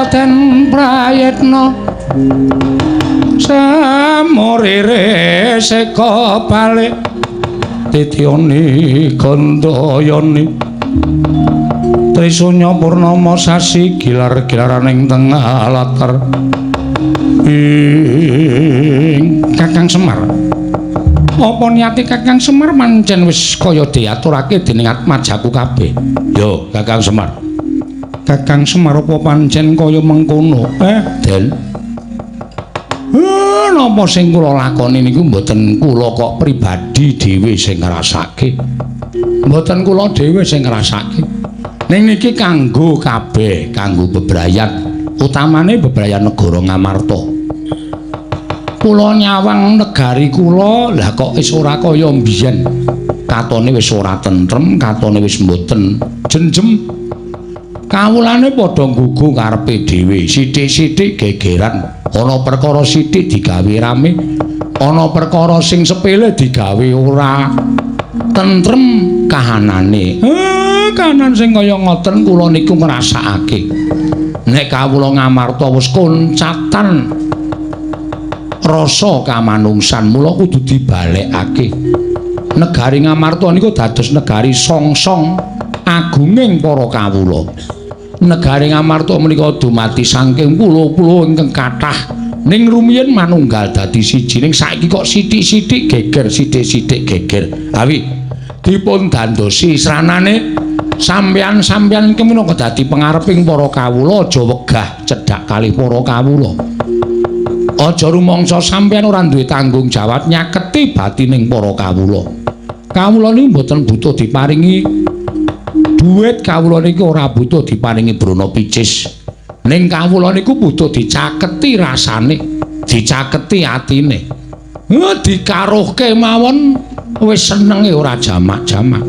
Den prayitna samurire seka balik titiyoni gandayani Trisunya purnama sasi gilar-gilaraning tengah latar ing Kakang Semar. Apa niate Kakang Semar pancen wis kaya diaturake dening atmajaku kabeh? Yo, Kakang Semar. Kakang Semar apa pancen kaya mengkono? Den. Napa sing kula lakoni niku mboten kula kok pribadi dhewe sing ngrasake. Mboten kula dhewe sing ngrasake. Ning niki kanggo kabeh, kanggo bebrayan, utamane bebrayan negara Ngamarta. Kula nyawang negari kula, lah kok wis ora kaya mbiyen. Katone wis ora tentrem, katone wis mboten jenjem. Kawulane padha nggugu karepe dhewe, sithik-sithik gegeran, ana perkara sithik digawe rame, ana perkara sing sepele digawe ora tentrem kahanane. Kahanan sing kaya ngoten kula niku ngrasakake. Nek kawula Ngamarta wis koncatan rasa kamanungsan, mula kudu dibalekake. Negari Ngamarta niku dados negari songsong agunging para kawula. Negari Ngamarta menika dumadi saking pulo-pulo ingkang kathah, ning rumiyin manunggal dadi siji, ning saiki kok sithik-sithik geger, sithik-sithik geger. Awi dipun dandosi sranane sampeyan-sampeyan iki minangka dadi pengareping para kawula, aja wegah cedhak kalih para kawula. Aja rumangsa sampeyan ora duwe tanggung jawab nyaketi batining para kawula. Kawula niku mboten butuh diparingi duit, kawula niki ora butuh diparingi brana picis. Ning kawula niku butuh dicaketi rasane, dicaketi atine. Dikaruhke mawon wis senenge ora jamak-jamak.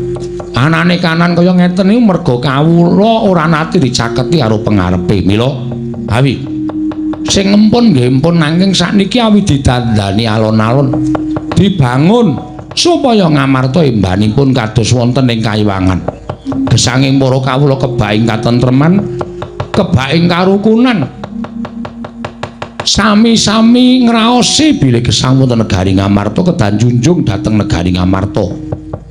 Anane kanan kaya ngeten niku merga kawula ora nate dicaketi karo pengarepe. Mila awi sing empun nggih empun, nanging sakniki awi didandani alon-alon, dibangun supaya Ngamarta embanipun kados wonten ing kayiwangan. Gesanging para kawula kebak ing katentreman, kebak ing karukunan, sami-sami ngraosi bilih gesang wonten negari Ngamarta kedah junjung dhateng negari Ngamarta.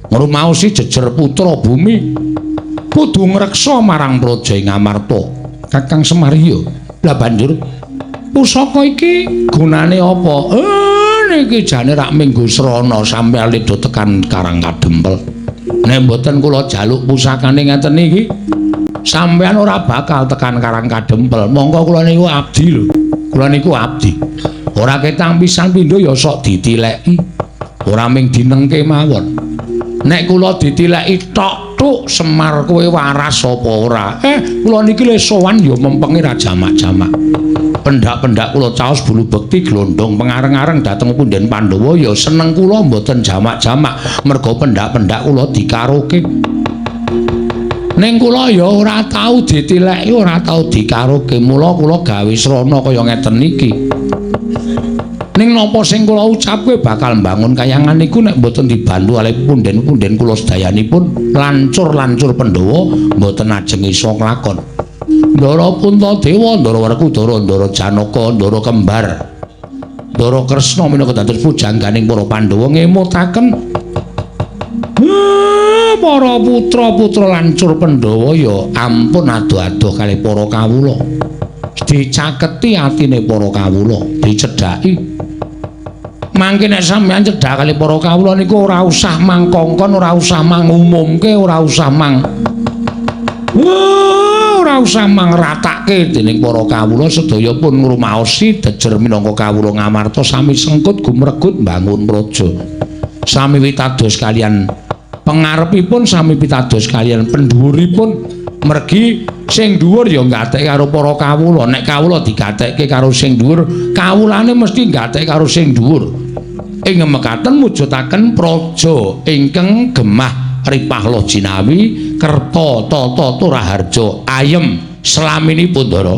Ngrumaosi jejer putra bumi kudu ngreksa marang praja Ngamarta. Kakang Semar iya. Lah banjur pusaka iki gunane apa? Niki jane rak minggu srana sampeyan ledo tekan Karang Kadempel. Nek mboten kula jaluk pusakane ngeten iki, sampeyan ora bakal tekan Karang Kadempel. Mongko kula niku abdi lho. Kula niku abdi. Ora ketang pisan pindho ya sok ditileki. Ora ming dinengke mawon. Nek kula ditileki tok tuk Semar kowe waras apa ora? Kula niki le sowan ya mempenge ra jamak-jamak. Pendak-pendak kula caos bulu bekti glondong pengareng-areng dhateng punden Pandhawa ya seneng kula mboten jamak-jamak merga pendak-pendak kula dikaroke. Ning kula ya ora tau ditileki, ora tau dikaroke, mula kula gawe srana kaya ngeten iki. Ning napa sing kula ucapke bakal mbangun kayangan niku nek mboten dibantu kalih punden-punden kula sedayanipun lancur-lancur Pandhawa mboten ajeng iso nglakon. Ndara Puntadewa, Ndara Werkudara, Ndara Janaka, Ndara Kembar, Ndara Kresna minangka dados pujangganing para Pandhawa ngemutaken para putra-putra lancur Pandhawa ya ampun adoh-adoh kalih para kawula. Dicaketi atine para kawula, dicedhaki. Mangke nek sampeyan cedhak kalih para kawula niku ora usah mangkongkon, ora usah mangumumke, ora usah mang ora usah mangratake dening para kawula sedaya pun ngrumaosi jejer minangka kawula Ngamarta sami sengkut gumregut mbangun praja. Sami pitados kaliyan pengarepipun, sami pitados kaliyan pendhuwuripun. Mergi sing dhuwur ya gatekke karo para kawula. Nek kawula digatekke karo sing dhuwur, kawulane mesti gatekke karo sing dhuwur. Ing mekaten mujudaken praja ingkang gemah ripah loh jinawi kerta tata turaharja ayem slaminipun Ndara.